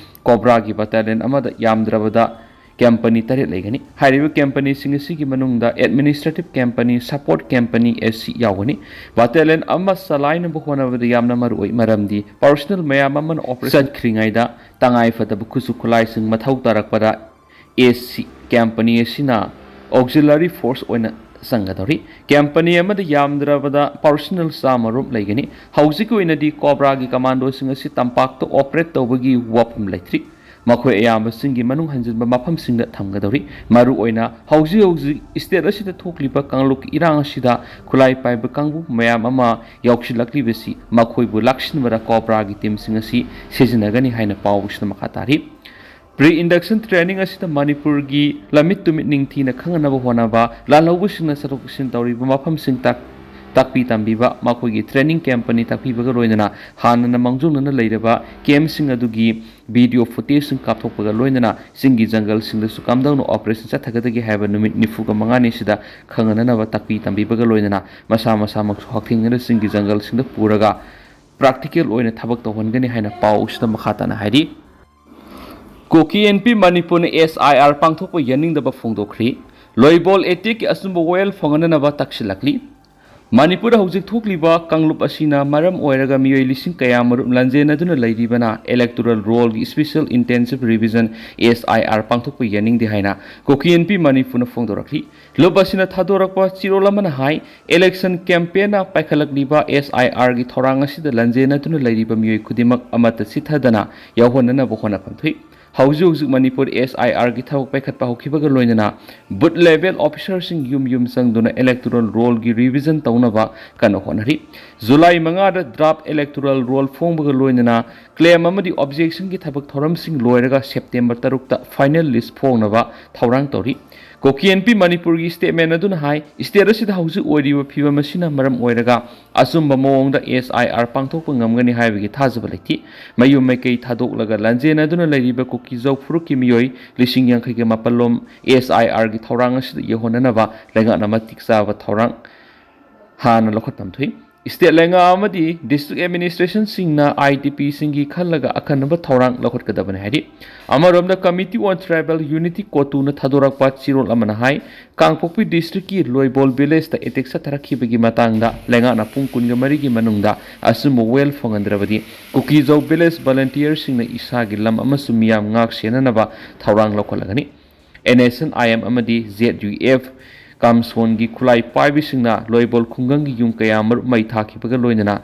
ꯀꯣꯕ꯭ꯔꯥꯒꯤ ꯕꯠꯇꯥꯂꯤꯌꯟ ꯑꯃꯗ ꯌꯥꯝꯗ꯭ꯔꯕꯗ ꯀꯦꯝꯄꯅꯤ ꯇꯔꯦꯠ ꯂꯩꯒꯅꯤ꯫ ꯍꯥꯏꯔꯤꯕ ꯀꯦꯝꯄꯅꯤꯁꯤꯡ ꯑꯁꯤꯒꯤ ꯃꯅꯨꯡꯗ ꯑꯦꯗꯃꯤꯅꯤꯁꯇ꯭ꯔꯦꯇꯤꯚ ꯀꯦꯝꯄꯅꯤ, ꯁꯄꯣꯔꯠ ꯀꯦꯝꯄꯅꯤ, ꯑꯦꯁ ꯁꯤ ꯌꯥꯎꯒꯅꯤ꯫ ꯕꯥꯇꯥꯂꯤꯌꯟ ꯑꯃ ꯆꯂꯥꯏꯅꯕ ꯍꯣꯠꯅꯕꯗ ꯌꯥꯝꯅ ꯃꯔꯨꯑꯣꯏ, ꯃꯔꯝꯗꯤ ꯄꯥꯔꯁꯣꯅꯦꯜ ꯃꯌꯥꯝ ꯑꯃꯅ ꯑꯣꯄꯔꯦꯁꯟ ꯆꯠꯈ꯭ꯔꯤꯉꯩꯗ ꯇꯉꯥꯏꯐꯗꯕ ꯈꯨꯠꯁꯨ ꯈꯨꯠꯂꯥꯏꯁꯤꯡ ꯃꯊꯧ ꯇꯥꯔꯛꯄꯗ ꯑꯦꯁ ꯁꯤ ꯀꯦꯝꯄꯅꯤ ꯑꯁꯤꯅ ꯑꯣꯛꯖꯤꯂꯔꯤ ꯐꯣꯔꯁ ꯑꯣꯏꯅ ꯆꯪꯒꯗꯧꯔꯤ꯫ ꯀꯦꯝꯄꯅꯤ ꯑꯃꯗ ꯌꯥꯝꯗ꯭ꯔꯕꯗ ꯄꯥꯔꯁꯣꯅꯦꯜ ꯆꯥꯝꯃ ꯔꯣꯝ ꯂꯩꯒꯅꯤ꯫ ꯍꯧꯖꯤꯛꯀꯤ ꯑꯣꯏꯅꯗꯤ ꯀꯣꯕ꯭ꯔꯥꯒꯤ ꯀꯃꯥꯟꯗꯣꯁꯤꯡ ꯑꯁꯤ ꯇꯝꯄꯥꯛꯇ ꯑꯣꯄꯔꯦꯠ ꯇꯧꯕꯒꯤ ꯋꯥꯐꯝ ꯂꯩꯇ꯭ꯔꯤ꯫ ꯃꯈꯣꯏ ꯑꯌꯥꯝꯕ ꯆꯤꯡꯒꯤ ꯃꯅꯨꯡ ꯍꯟꯖꯤꯟꯕ ꯃꯐꯝꯁꯤꯡꯗ ꯊꯝꯒꯗꯧꯔꯤ꯫ ꯃꯔꯨꯑꯣꯏꯅ ꯍꯧꯖꯤꯛ ꯍꯧꯖꯤꯛ ꯁ꯭ꯇꯦꯠ ꯑꯁꯤꯗ ꯊꯣꯛꯂꯤꯕ ꯀꯥꯡꯂꯨꯞꯀꯤ ꯏꯔꯥꯡ ꯑꯁꯤꯗ ꯈꯨꯠꯂꯥꯏ ꯄꯥꯏꯕ ꯀꯥꯡꯕꯨ ꯃꯌꯥꯝ ꯑꯃ ꯌꯥꯎꯁꯤꯜꯂꯛꯂꯤꯕꯁꯤ ꯃꯈꯣꯏꯕꯨ ꯂꯥꯛꯁꯤꯟꯕꯗ ꯀꯣꯕ꯭ꯔꯥꯒꯤ ꯇꯤꯝꯁꯤꯡ ꯑꯁꯤ ꯁꯤꯖꯤꯟꯅꯒꯅꯤ ꯍꯥꯏꯅ ꯄꯥꯎ ꯑꯁꯤꯗ ꯃꯈꯥ ꯇꯥꯔꯤ꯫ ꯄ꯭ꯔꯤ ꯏꯟꯗꯛꯁꯟ ꯇ꯭ꯔꯦꯅꯤꯡ ꯑꯁꯤꯗ ꯃꯅꯤꯄꯨꯔꯒꯤ ꯂꯝꯃꯤꯠ ꯇꯨꯃꯤꯠ ꯅꯤꯡꯊꯤꯅ ꯈꯪꯅꯅꯕ ꯍꯣꯠꯅꯕ, ꯂꯥꯜꯍꯧꯕꯁꯤꯡꯅ ꯆꯠꯊꯣꯛ ꯆꯠꯁꯤꯟ ꯇꯧꯔꯤꯕ ꯃꯐꯝꯁꯤꯡ ꯇꯥꯛ-, ꯇꯥꯛꯄꯤ ꯇꯝꯕꯤꯕ, ꯃꯈꯣꯏꯒꯤ ꯇ꯭ꯔꯦꯅꯤꯡ ꯀꯦꯝꯄꯅꯤ ꯇꯥꯛꯄꯤꯕꯒ ꯂꯣꯏꯅꯅ ꯍꯥꯟꯅꯅ ꯃꯥꯡꯖꯧꯅꯅ ꯂꯩꯔꯕ ꯀꯦꯝꯁꯤꯡ ꯑꯗꯨꯒꯤ ꯚꯤꯗꯤꯑꯣ ꯐꯨꯇꯦꯖꯁꯤꯡ ꯀꯥꯞꯊꯣꯛꯄꯒ ꯂꯣꯏꯅꯅ ꯆꯤꯡꯒꯤ ꯖꯪꯒꯜꯁꯤꯡꯗꯁꯨ ꯀꯝꯗꯧꯅ ꯑꯣꯄꯔꯦꯁꯟ ꯆꯠꯊꯒꯗꯒꯦ ꯍꯥꯏꯕ ꯅꯨꯃꯤꯠ ꯅꯤꯐꯨꯒ ꯃꯉꯥꯅꯤꯁꯤꯗ ꯈꯪꯅꯅꯕ ꯇꯥꯛꯄꯤ ꯇꯝꯕꯤꯕꯒ ꯂꯣꯏꯅꯅ ꯃꯁꯥ ꯃꯁꯥꯃꯛꯁꯨ ꯍꯛꯊꯦꯡꯅꯅ ꯆꯤꯡꯒꯤ ꯖꯪꯒꯜꯁꯤꯡꯗ ꯄꯨꯔꯒ ꯄ꯭ꯔꯥꯛꯇꯤꯀꯦꯜ ꯑꯣꯏꯅ ꯊꯕꯛ ꯇꯧꯍꯟꯒꯅꯤ ꯍꯥꯏꯅ ꯄꯥꯎ ꯑꯁꯤꯗ ꯃꯈꯥ ꯇꯥꯅ ꯍꯥꯏꯔꯤ꯫ ꯀꯨꯀꯤ ꯑꯦꯟ ꯄꯤ ꯃꯅꯤꯄꯨꯔꯅ ꯑꯦꯁ ꯑꯥꯏ ꯑꯥꯔ ꯄꯥꯡꯊꯣꯛꯄ ꯌꯥꯅꯤꯡꯗꯕ ꯐꯣꯡꯗꯣꯛꯈ꯭ꯔꯤ꯫ ꯂꯣꯏꯕꯣꯜ ꯑꯦꯇꯦꯛꯀꯤ ꯑꯆꯨꯝꯕ ꯋꯥꯌꯦꯜ ꯐꯪꯍꯟꯅꯅꯕ ꯇꯛꯁꯤꯜꯂꯛꯂꯤ꯫ ꯃꯅꯤꯄꯨꯔꯗ ꯍꯧꯖꯤꯛ ꯊꯣꯛꯂꯤꯕ ꯀꯥꯡꯂꯨꯞ ꯑꯁꯤꯅ ꯃꯔꯝ ꯑꯣꯏꯔꯒ ꯃꯤꯑꯣꯏ ꯂꯤꯁꯤꯡ ꯀꯌꯥꯃꯔꯨꯝ ꯂꯥꯟꯖꯦꯟꯅꯗꯨꯅ ꯂꯩꯔꯤꯕꯅ ꯏꯂꯦꯛꯇꯣꯔꯦꯜ ꯔꯣꯜꯒꯤ ꯏꯁꯄꯤꯁꯦꯜ ꯏꯟꯇꯦꯟꯁꯤꯚ ꯔꯤꯚꯤꯖꯟ, ꯑꯦꯁ ꯑꯥꯏ ꯑꯥꯔ, ꯄꯥꯡꯊꯣꯛꯄ ꯌꯥꯅꯤꯡꯗꯦ ꯍꯥꯏꯅ ꯀꯨꯀꯤ ꯑꯦꯟ ꯄꯤ ꯃꯅꯤꯄꯨꯔꯅ ꯐꯣꯡꯗꯣꯔꯛꯂꯤ꯫ ꯂꯨꯞ ꯑꯁꯤꯅ ꯊꯥꯗꯣꯔꯛꯄ ꯆꯦꯔꯣꯜ ꯑꯃꯅ ꯍꯥꯏ, ꯏꯂꯦꯛꯁꯟ ꯀꯦꯝꯄꯦꯟꯅ ꯄꯥꯏꯈꯠꯂꯛꯂꯤꯕ ꯑꯦꯁ ꯑꯥꯏ ꯑꯥꯔꯒꯤ ꯊꯧꯔꯥꯡ ꯑꯁꯤꯗ ꯂꯥꯟꯖꯦꯟꯅꯗꯨꯅ ꯂꯩꯔꯤꯕ ꯃꯤꯑꯣꯏ ꯈꯨꯗꯤꯡꯃꯛ ꯑꯃꯠꯇ ꯆꯤꯠꯊꯗꯅ ꯌꯥꯎꯍꯟꯅꯅꯕ ꯍꯣꯠꯅꯐꯝ ꯊꯣꯛꯏ꯫ ꯍꯧꯖꯤꯛ ꯍꯧꯖꯤꯛ ꯃꯅꯤꯄꯨꯔ ꯑꯦꯁ ꯑꯥꯏ ꯑꯥꯔꯒꯤ ꯊꯕꯛ ꯄꯥꯏꯈꯠꯄ ꯍꯧꯈꯤꯕꯒ ꯂꯣꯏꯅꯅ ꯕꯨꯠ ꯂꯦꯚꯦꯜ ꯑꯣꯐꯤꯁꯥꯔꯁꯤꯡ ꯌꯨꯝ ꯌꯨꯝ ꯆꯪꯗꯨꯅ ꯏꯂꯦꯛꯇꯣꯔꯦꯜ ꯔꯣꯜꯒꯤ ꯔꯤꯚꯤꯖꯟ ꯇꯧꯅꯕ ꯀꯟꯅ ꯍꯣꯠꯅꯔꯤ꯫ ꯖꯨꯂꯥꯏ ꯃꯉꯥꯗ ꯗ꯭ꯔꯥꯐ ꯏꯂꯦꯛꯇꯣꯔꯦꯜ ꯔꯣꯜ ꯐꯣꯡꯕꯒ ꯂꯣꯏꯅꯅ ꯀ꯭ꯂꯦꯝ ꯑꯃꯗꯤ ꯑꯣꯕꯖꯦꯛꯁꯟꯒꯤ ꯊꯕꯛ ꯊꯧꯔꯝꯁꯤꯡ ꯂꯣꯏꯔꯒ ꯁꯦꯞꯇꯦꯝꯕꯔ ꯇꯔꯨꯛꯇ ꯐꯥꯏꯅꯦꯜ ꯂꯤꯁ ꯐꯣꯡꯅꯕ ꯊꯧꯔꯥꯡ ꯇꯧꯔꯤ꯫ ꯀꯨꯀꯤ ꯑꯦꯟ ꯄꯤ ꯃꯅꯤꯄꯨꯔꯒꯤ ꯁ꯭ꯇꯦꯠꯃꯦꯟ ꯑꯗꯨꯅ ꯍꯥꯏ, ꯁ꯭ꯇꯦꯠ ꯑꯁꯤꯗ ꯍꯧꯖꯤꯛ ꯑꯣꯏꯔꯤꯕ ꯐꯤꯕꯝ ꯑꯁꯤꯅ ꯃꯔꯝ ꯑꯣꯏꯔꯒ ꯑꯆꯨꯝꯕ ꯃꯑꯣꯡꯗ ꯑꯦꯁ ꯑꯥꯏ ꯑꯥꯔ ꯄꯥꯡꯊꯣꯛꯄ ꯉꯝꯒꯅꯤ ꯍꯥꯏꯕꯒꯤ ꯊꯥꯖꯕ ꯂꯩꯇꯦ꯫ ꯃꯌꯨꯝ ꯃꯩꯀꯩ ꯊꯥꯗꯣꯛꯂꯒ ꯂꯥꯟꯖꯦꯟꯅꯗꯨꯅ ꯂꯩꯔꯤꯕ ꯀꯨꯀꯤꯖꯧ ꯐꯨꯔꯨꯞꯀꯤ ꯃꯤꯑꯣꯏ ꯂꯤꯁꯤꯡ ꯌꯥꯡꯈꯩꯒ ꯃꯥꯄꯜ ꯂꯣꯝ ꯑꯦꯁ ꯑꯥꯏ ꯑꯥꯔꯒꯤ ꯊꯧꯔꯥꯡ ꯑꯁꯤꯗ ꯌꯧꯍꯟꯅꯅꯕ ꯂꯩꯉꯥꯛꯅ ꯃꯇꯤꯛ ꯆꯥꯕ ꯊꯧꯔꯥꯡ ꯍꯥꯟꯅ ꯂꯧꯈꯠꯐꯝ ꯊꯣꯛꯏ꯫ ꯁ꯭ꯇꯦꯠ ꯂꯩꯉꯥꯛ ꯑꯃꯗꯤ ꯗꯤꯁꯇ꯭ꯔꯤꯛ ꯑꯦꯗꯃꯤꯅꯤꯁꯇ꯭ꯔꯦꯁꯟꯁꯤꯡꯅ ꯑꯥꯏ ꯗꯤ ꯄꯤꯁꯤꯡꯒꯤ ꯈꯜꯂꯒ ꯑꯀꯟꯅꯕ ꯊꯧꯔꯥꯡ ꯂꯧꯈꯠꯀꯗꯕꯅꯤ ꯍꯥꯏꯔꯤ꯫ ꯑꯃꯔꯣꯝꯗ, Committee on Tribal Unity, ꯀꯣꯇꯨꯅ ꯊꯥꯗꯣꯔꯛꯄ ꯆꯦꯔꯣꯜ ꯑꯃꯅ ꯍꯥꯏ, ꯀꯥꯡꯄꯣꯛꯄꯤ ꯗꯤꯁꯇ꯭ꯔꯤꯛꯀꯤ ꯂꯣꯏꯕꯣꯜ ꯚꯤꯂꯦꯖꯇ ꯑꯦꯇꯦꯛ ꯆꯠꯊꯔꯛꯈꯤꯕꯒꯤ ꯃꯇꯥꯡꯗ ꯂꯩꯉꯥꯛꯅ ꯄꯨꯡ ꯀꯨꯟꯒ ꯃꯔꯤꯒꯤ ꯃꯅꯨꯡꯗ ꯑꯆꯨꯝꯕ ꯋꯥꯌꯦꯜ ꯐꯪꯍꯟꯗ꯭ꯔꯕꯗꯤ ꯀꯨꯀꯤꯖꯧ ꯚꯤꯂꯦꯖ ꯚꯣꯂꯨꯟꯇꯤꯌꯔꯁꯤꯡꯅ ꯏꯁꯥꯒꯤ ꯂꯝ ꯑꯃꯁꯨꯡ ꯃꯤꯌꯥꯝ ꯉꯥꯛ ꯁꯦꯟꯅꯅꯕ ꯊꯧꯔꯥꯡ ꯂꯧꯈꯠꯂꯒꯅꯤ꯫ N S N I M ꯑꯃꯗꯤ ꯖꯦꯗ ꯌꯨ ꯑꯦꯐ ꯀꯥꯝꯁꯣꯟꯒꯤ ꯈꯨꯠꯂꯥꯏ ꯄꯥꯏꯕꯤꯁꯤꯡꯅ ꯂꯣꯏꯕꯣꯜ ꯈꯨꯡꯒꯪꯒꯤ ꯌꯨꯝ ꯀꯌꯥ ꯃꯔꯨꯞ ꯃꯩ ꯊꯥꯈꯤꯕꯒ ꯂꯣꯏꯅꯅ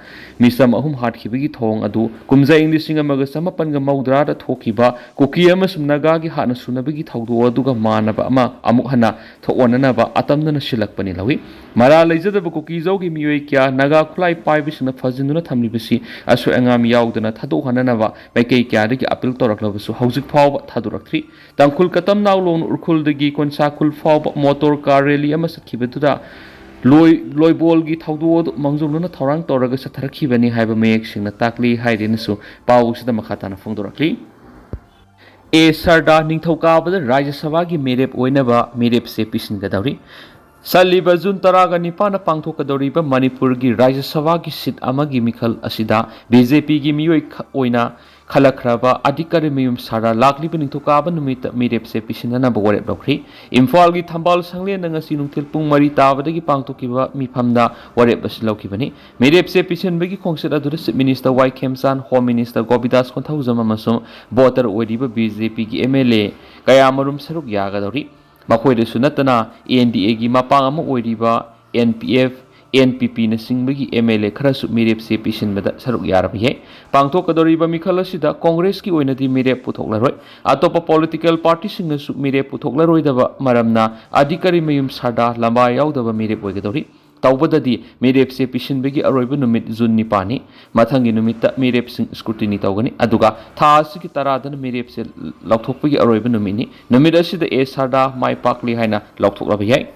ꯃꯤꯆꯝ ꯑꯍꯨꯝ ꯍꯥꯠꯈꯤꯕꯒꯤ ꯊꯧꯑꯣꯡ ꯑꯗꯨ ꯀꯨꯝꯖꯥ ꯏꯪ ꯂꯤꯁꯤꯡ ꯑꯃꯒ ꯆꯃꯥꯄꯟꯒ ꯃꯧꯗ꯭ꯔꯥꯗ ꯊꯣꯛꯈꯤꯕ ꯀꯨꯀꯤ ꯑꯃꯁꯨꯡ ꯅꯥꯒꯥꯒꯤ ꯍꯥꯠꯅ ꯁꯨꯅꯕꯒꯤ ꯊꯧꯗꯣꯛ ꯑꯗꯨꯒ ꯃꯥꯟꯅꯕ ꯑꯃ ꯑꯃꯨꯛ ꯍꯟꯅ ꯊꯣꯛꯍꯟꯅꯅꯕ ꯑꯇꯝꯅꯅ ꯁꯤꯜꯂꯛꯄꯅꯤ ꯂꯧꯏ꯫ ꯃꯔꯥꯜ ꯂꯩꯖꯗꯕ ꯀꯨꯀꯤꯖꯧꯒꯤ ꯃꯤꯑꯣꯏ ꯀꯌꯥ ꯅꯥꯒꯥ ꯈꯨꯠꯂꯥꯏ ꯄꯥꯏꯕꯤꯁꯤꯡꯅ ꯐꯥꯖꯤꯟꯗꯨꯅ ꯊꯝꯂꯤꯕꯁꯤ ꯑꯁꯣꯏ ꯑꯉꯥꯝ ꯌꯥꯎꯗꯅ ꯊꯥꯗꯣꯛꯍꯟꯅꯅꯕ ꯃꯥꯏꯀꯩ ꯀꯌꯥꯗꯒꯤ ꯑꯄꯤꯜ ꯇꯧꯔꯛꯂꯕꯁꯨ ꯍꯧꯖꯤꯛ ꯐꯥꯎꯕ ꯊꯥꯗꯣꯔꯛꯇ꯭ꯔꯤ꯫ ꯇꯥꯡꯈꯨꯜ ꯀꯇꯝꯅꯥꯎ ꯂꯣꯡꯅ ꯎꯈ꯭ꯔꯨꯜꯗꯒꯤ ꯀꯣꯟꯁꯥꯈꯨꯜ ꯐꯥꯎꯕ ꯃꯣꯇꯣꯔ ꯀꯥꯔ ꯔꯦꯂꯤ ꯑꯃ ꯆꯠꯈꯤꯕꯗꯨꯗ ꯂꯣꯏ-, ꯂꯣꯏꯕꯣꯜꯒꯤ ꯊꯧꯗꯣꯛ ꯑꯗꯨ ꯃꯥꯡꯖꯧꯅꯅ ꯊꯧꯔꯥꯡ ꯇꯧꯔꯒ ꯆꯠꯊꯔꯛꯈꯤꯕꯅꯤ ꯍꯥꯏꯕ ꯃꯌꯦꯛ ꯁꯦꯡꯅ ꯇꯥꯛꯂꯤ ꯍꯥꯏꯔꯦꯅꯁꯨ ꯄꯥꯎ ꯑꯁꯤꯗ ꯃꯈꯥ ꯇꯥꯅ ꯐꯣꯡꯗꯣꯔꯛꯂꯤ꯫ ꯑꯦ ꯁꯔꯗꯥ ꯅꯤꯡꯊꯧꯀꯥꯕꯗ ꯔꯥꯖ꯭ꯌ ꯁꯚꯥꯒꯤ ꯃꯤꯔꯦꯞ ꯑꯣꯏꯅꯕ ꯃꯤꯔꯦꯞꯁꯦ ꯄꯤꯁꯤꯟꯒꯗꯧꯔꯤ꯫ ꯆꯠꯂꯤꯕ ꯖꯨꯟ ꯇꯔꯥꯒ ꯅꯤꯄꯥꯟꯗ ꯄꯥꯡꯊꯣꯛꯀꯗꯧꯔꯤꯕ ꯃꯅꯤꯄꯨꯔꯒꯤ ꯔꯥꯖ꯭ꯌ ꯁꯚꯥꯒꯤ ꯁꯤꯠ ꯑꯃꯒꯤ ꯃꯤꯈꯜ ꯑꯁꯤꯗ ꯕꯤ ꯖꯦ ꯄꯤꯒꯤ ꯃꯤꯑꯣꯏ ꯈ-, ꯑꯣꯏꯅ ꯈꯜꯂꯛꯈ꯭ꯔꯕ ꯑꯗꯤꯀꯥꯔꯤꯃꯌꯨꯝ ꯁꯔꯗꯥꯔ ꯂꯥꯛꯂꯤꯕ ꯅꯤꯡꯊꯧꯀꯥꯕ ꯅꯨꯃꯤꯠꯇ ꯃꯤꯔꯦꯞꯁꯦ ꯄꯤꯁꯤꯟꯅꯅꯕ ꯋꯥꯔꯦꯞ ꯂꯧꯈ꯭ꯔꯤ꯫ ꯏꯝꯐꯥꯜꯒꯤ ꯊꯝꯕꯥꯜ ꯁꯪꯂꯦꯟꯗ ꯉꯁꯤ ꯅꯨꯡꯊꯤꯜ ꯄꯨꯡ ꯃꯔꯤ ꯇꯥꯕꯗꯒꯤ ꯄꯥꯡꯊꯣꯛꯈꯤꯕ ꯃꯤꯐꯝꯗ ꯋꯥꯔꯦꯞ ꯑꯁꯤ ꯂꯧꯈꯤꯕꯅꯤ꯫ ꯃꯤꯔꯦꯞꯁꯦ ꯄꯤꯁꯤꯟꯕꯒꯤ ꯈꯣꯡꯆꯠ ꯑꯗꯨꯗ Chief Minister ꯋꯥꯏ ꯈꯦꯝꯆꯥꯟ, Home Minister ꯒꯣꯕꯤꯟꯗꯥꯁ ꯀꯣꯟꯊꯧꯖꯝ ꯑꯃꯁꯨꯡ voter ꯑꯣꯏꯔꯤꯕ ꯕꯤ ꯖꯦ ꯄꯤꯒꯤ ꯑꯦꯝ ꯑꯦꯜ ꯑꯦ ꯀꯌꯥꯃꯔꯨꯝ ꯁꯔꯨꯛ ꯌꯥꯒꯗꯧꯔꯤ꯫ ꯃꯈꯣꯏꯗꯁꯨ ꯅꯠꯇꯅ ꯑꯦꯟ ꯗꯤ ꯑꯦꯒꯤ ꯃꯄꯥꯡ ꯑꯃ ꯑꯣꯏꯔꯤꯕ N P F, N P ꯄꯤꯅꯆꯤꯡꯕꯒꯤ ꯑꯦꯝ ꯑꯦꯜ ꯑꯦ ꯈꯔꯁꯨ ꯃꯤꯔꯦꯞꯁꯦ ꯄꯤꯁꯤꯟꯕꯗ ꯁꯔꯨꯛ ꯌꯥꯔꯕ ꯌꯥꯏ꯫ ꯄꯥꯡꯊꯣꯛꯀꯗꯧꯔꯤꯕ ꯃꯤꯈꯜ ꯑꯁꯤꯗ ꯀꯣꯡꯒ꯭ꯔꯦꯁꯀꯤ ꯑꯣꯏꯅꯗꯤ ꯃꯤꯔꯦꯞ ꯄꯨꯊꯣꯛꯂꯔꯣꯏ꯫ ꯑꯇꯣꯞꯄ political party ꯁꯤꯡꯅꯁꯨ ꯃꯤꯔꯦꯞ ꯄꯨꯊꯣꯛꯂꯔꯣꯏꯗꯕ ꯃꯔꯝꯅ ꯑꯗꯤꯀꯥꯔꯤꯃꯌꯨꯝ ꯁꯔꯗꯥꯔ ꯂꯝꯕꯥ ꯌꯥꯎꯗꯕ ꯃꯤꯔꯦꯞ ꯑꯣꯏꯒꯗꯧꯔꯤ꯫ ꯇꯧꯕꯗꯗꯤ ꯃꯤꯔꯦꯞꯁꯦ ꯄꯤꯁꯤꯟꯕꯒꯤ ꯑꯔꯣꯏꯕ ꯅꯨꯃꯤꯠ ꯖꯨꯟ ꯅꯤꯄꯥꯟꯅꯤ꯫ ꯃꯊꯪꯒꯤ ꯅꯨꯃꯤꯠꯇ ꯃꯤꯔꯦꯞꯁꯤꯡ scrutiny ꯇꯧꯒꯅꯤ꯫ ꯑꯗꯨꯒ ꯊꯥ ꯑꯁꯤꯒꯤ ꯇꯔꯥꯗꯅ ꯃꯤꯔꯦꯞꯁꯦ ꯂꯧꯊꯣꯛꯄꯒꯤ ꯑꯔꯣꯏꯕ ꯅꯨꯃꯤꯠꯅꯤ꯫ ꯅꯨꯃꯤꯠ ꯑꯁꯤꯗ ꯑꯦ ꯁꯔꯗꯥꯔ ꯃꯥꯏ ꯄꯥꯛꯂꯤ ꯍꯥꯏꯅ ꯂꯥꯎꯊꯣꯛꯂꯕ ꯌꯥꯏ꯫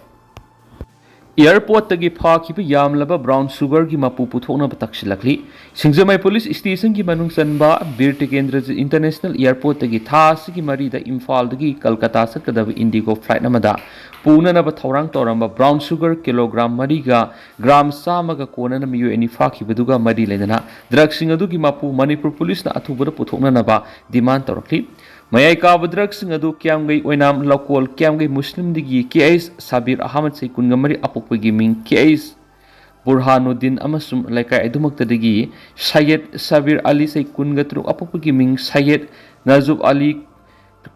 ꯑꯦꯌꯔꯄꯣꯔꯠꯇꯒꯤ ꯐꯥꯈꯤꯕ ꯌꯥꯝꯂꯕ ꯕ꯭ꯔꯥꯎꯟ ꯁꯨꯒꯔꯒꯤ ꯃꯄꯨ ꯄꯨꯊꯣꯛꯅꯕ ꯇꯛꯁꯤꯜꯂꯛꯂꯤ꯫ ꯁꯤꯡꯖꯃꯩ ꯄꯨꯂꯤꯁ ꯁ꯭ꯇꯦꯁꯟꯒꯤ ꯃꯅꯨꯡ ꯆꯟꯕ ꯕꯤꯔ ꯇꯤꯀꯦꯟꯗ꯭ꯔꯖꯤꯠ ꯏꯟꯇꯔꯅꯦꯁꯅꯦꯜ ꯑꯦꯌꯔꯄꯣꯔꯠꯇꯒꯤ ꯊꯥ ꯑꯁꯤꯒꯤ ꯃꯔꯤꯗ ꯏꯝꯐꯥꯜꯗꯒꯤ ꯀꯜꯀꯇꯥ ꯆꯠꯀꯗꯕ ꯏꯟꯗꯤꯒꯣ ꯐ꯭ꯂꯥꯏꯠ ꯑꯃꯗ ꯄꯨꯅꯅꯕ ꯊꯧꯔꯥꯡ ꯇꯧꯔꯝꯕ ꯕ꯭ꯔꯥꯎꯟ ꯁꯨꯒꯔ ꯀꯤꯂꯣꯒ꯭ꯔꯥꯝ ꯃꯔꯤꯒ ꯒ꯭ꯔꯥꯝ ꯆꯥꯝꯃꯒ ꯀꯣꯟꯅꯅ ꯃꯤꯑꯣꯏ ꯑꯅꯤ ꯐꯥꯈꯤꯕꯗꯨꯒ ꯃꯔꯤ ꯂꯩꯅꯅ ꯗ꯭ꯔꯒꯁꯤꯡ ꯑꯗꯨꯒꯤ ꯃꯄꯨ ꯃꯅꯤꯄꯨꯔ ꯄꯨꯂꯤꯁꯅ ꯑꯊꯨꯕꯗ ꯄꯨꯊꯣꯛꯅꯅꯕ ꯗꯤꯃꯥꯟ ꯇꯧꯔꯛꯂꯤ꯫ ꯃꯌꯥꯏ ꯀꯥꯕ ꯗ꯭ꯔꯒꯁꯤꯡ ꯑꯗꯨ ꯀꯤꯌꯥꯝꯒꯩ ꯑꯣꯏꯅꯥꯝ ꯂꯧꯀꯣꯜ ꯀꯤꯌꯥꯝꯒꯩ ꯃꯨꯁꯂꯤꯝꯗꯒꯤ ꯀꯦ ꯑꯩꯆ ꯁꯥꯕꯤꯔ ꯑꯍꯃꯗ ꯆꯍꯤ ꯀꯨꯟꯒ ꯃꯔꯤ ꯑꯄꯣꯛꯄꯒꯤ ꯃꯤꯡ ꯀꯦ ꯑꯩꯆ ꯕꯨꯔꯍꯥꯅꯨꯗꯤꯟ ꯑꯃꯁꯨꯡ ꯂꯩꯀꯥꯏ ꯑꯗꯨꯃꯛꯇꯗꯒꯤ ꯁꯌꯦꯗ ꯁꯥꯕꯤꯔ ꯑꯂꯤ ꯆꯍꯤ ꯀꯨꯟꯒ ꯇꯔꯨꯛ ꯑꯄꯣꯛꯄꯒꯤ ꯃꯤꯡ ꯁꯌꯦꯗ ꯅꯖꯨꯕ ꯑꯂꯤ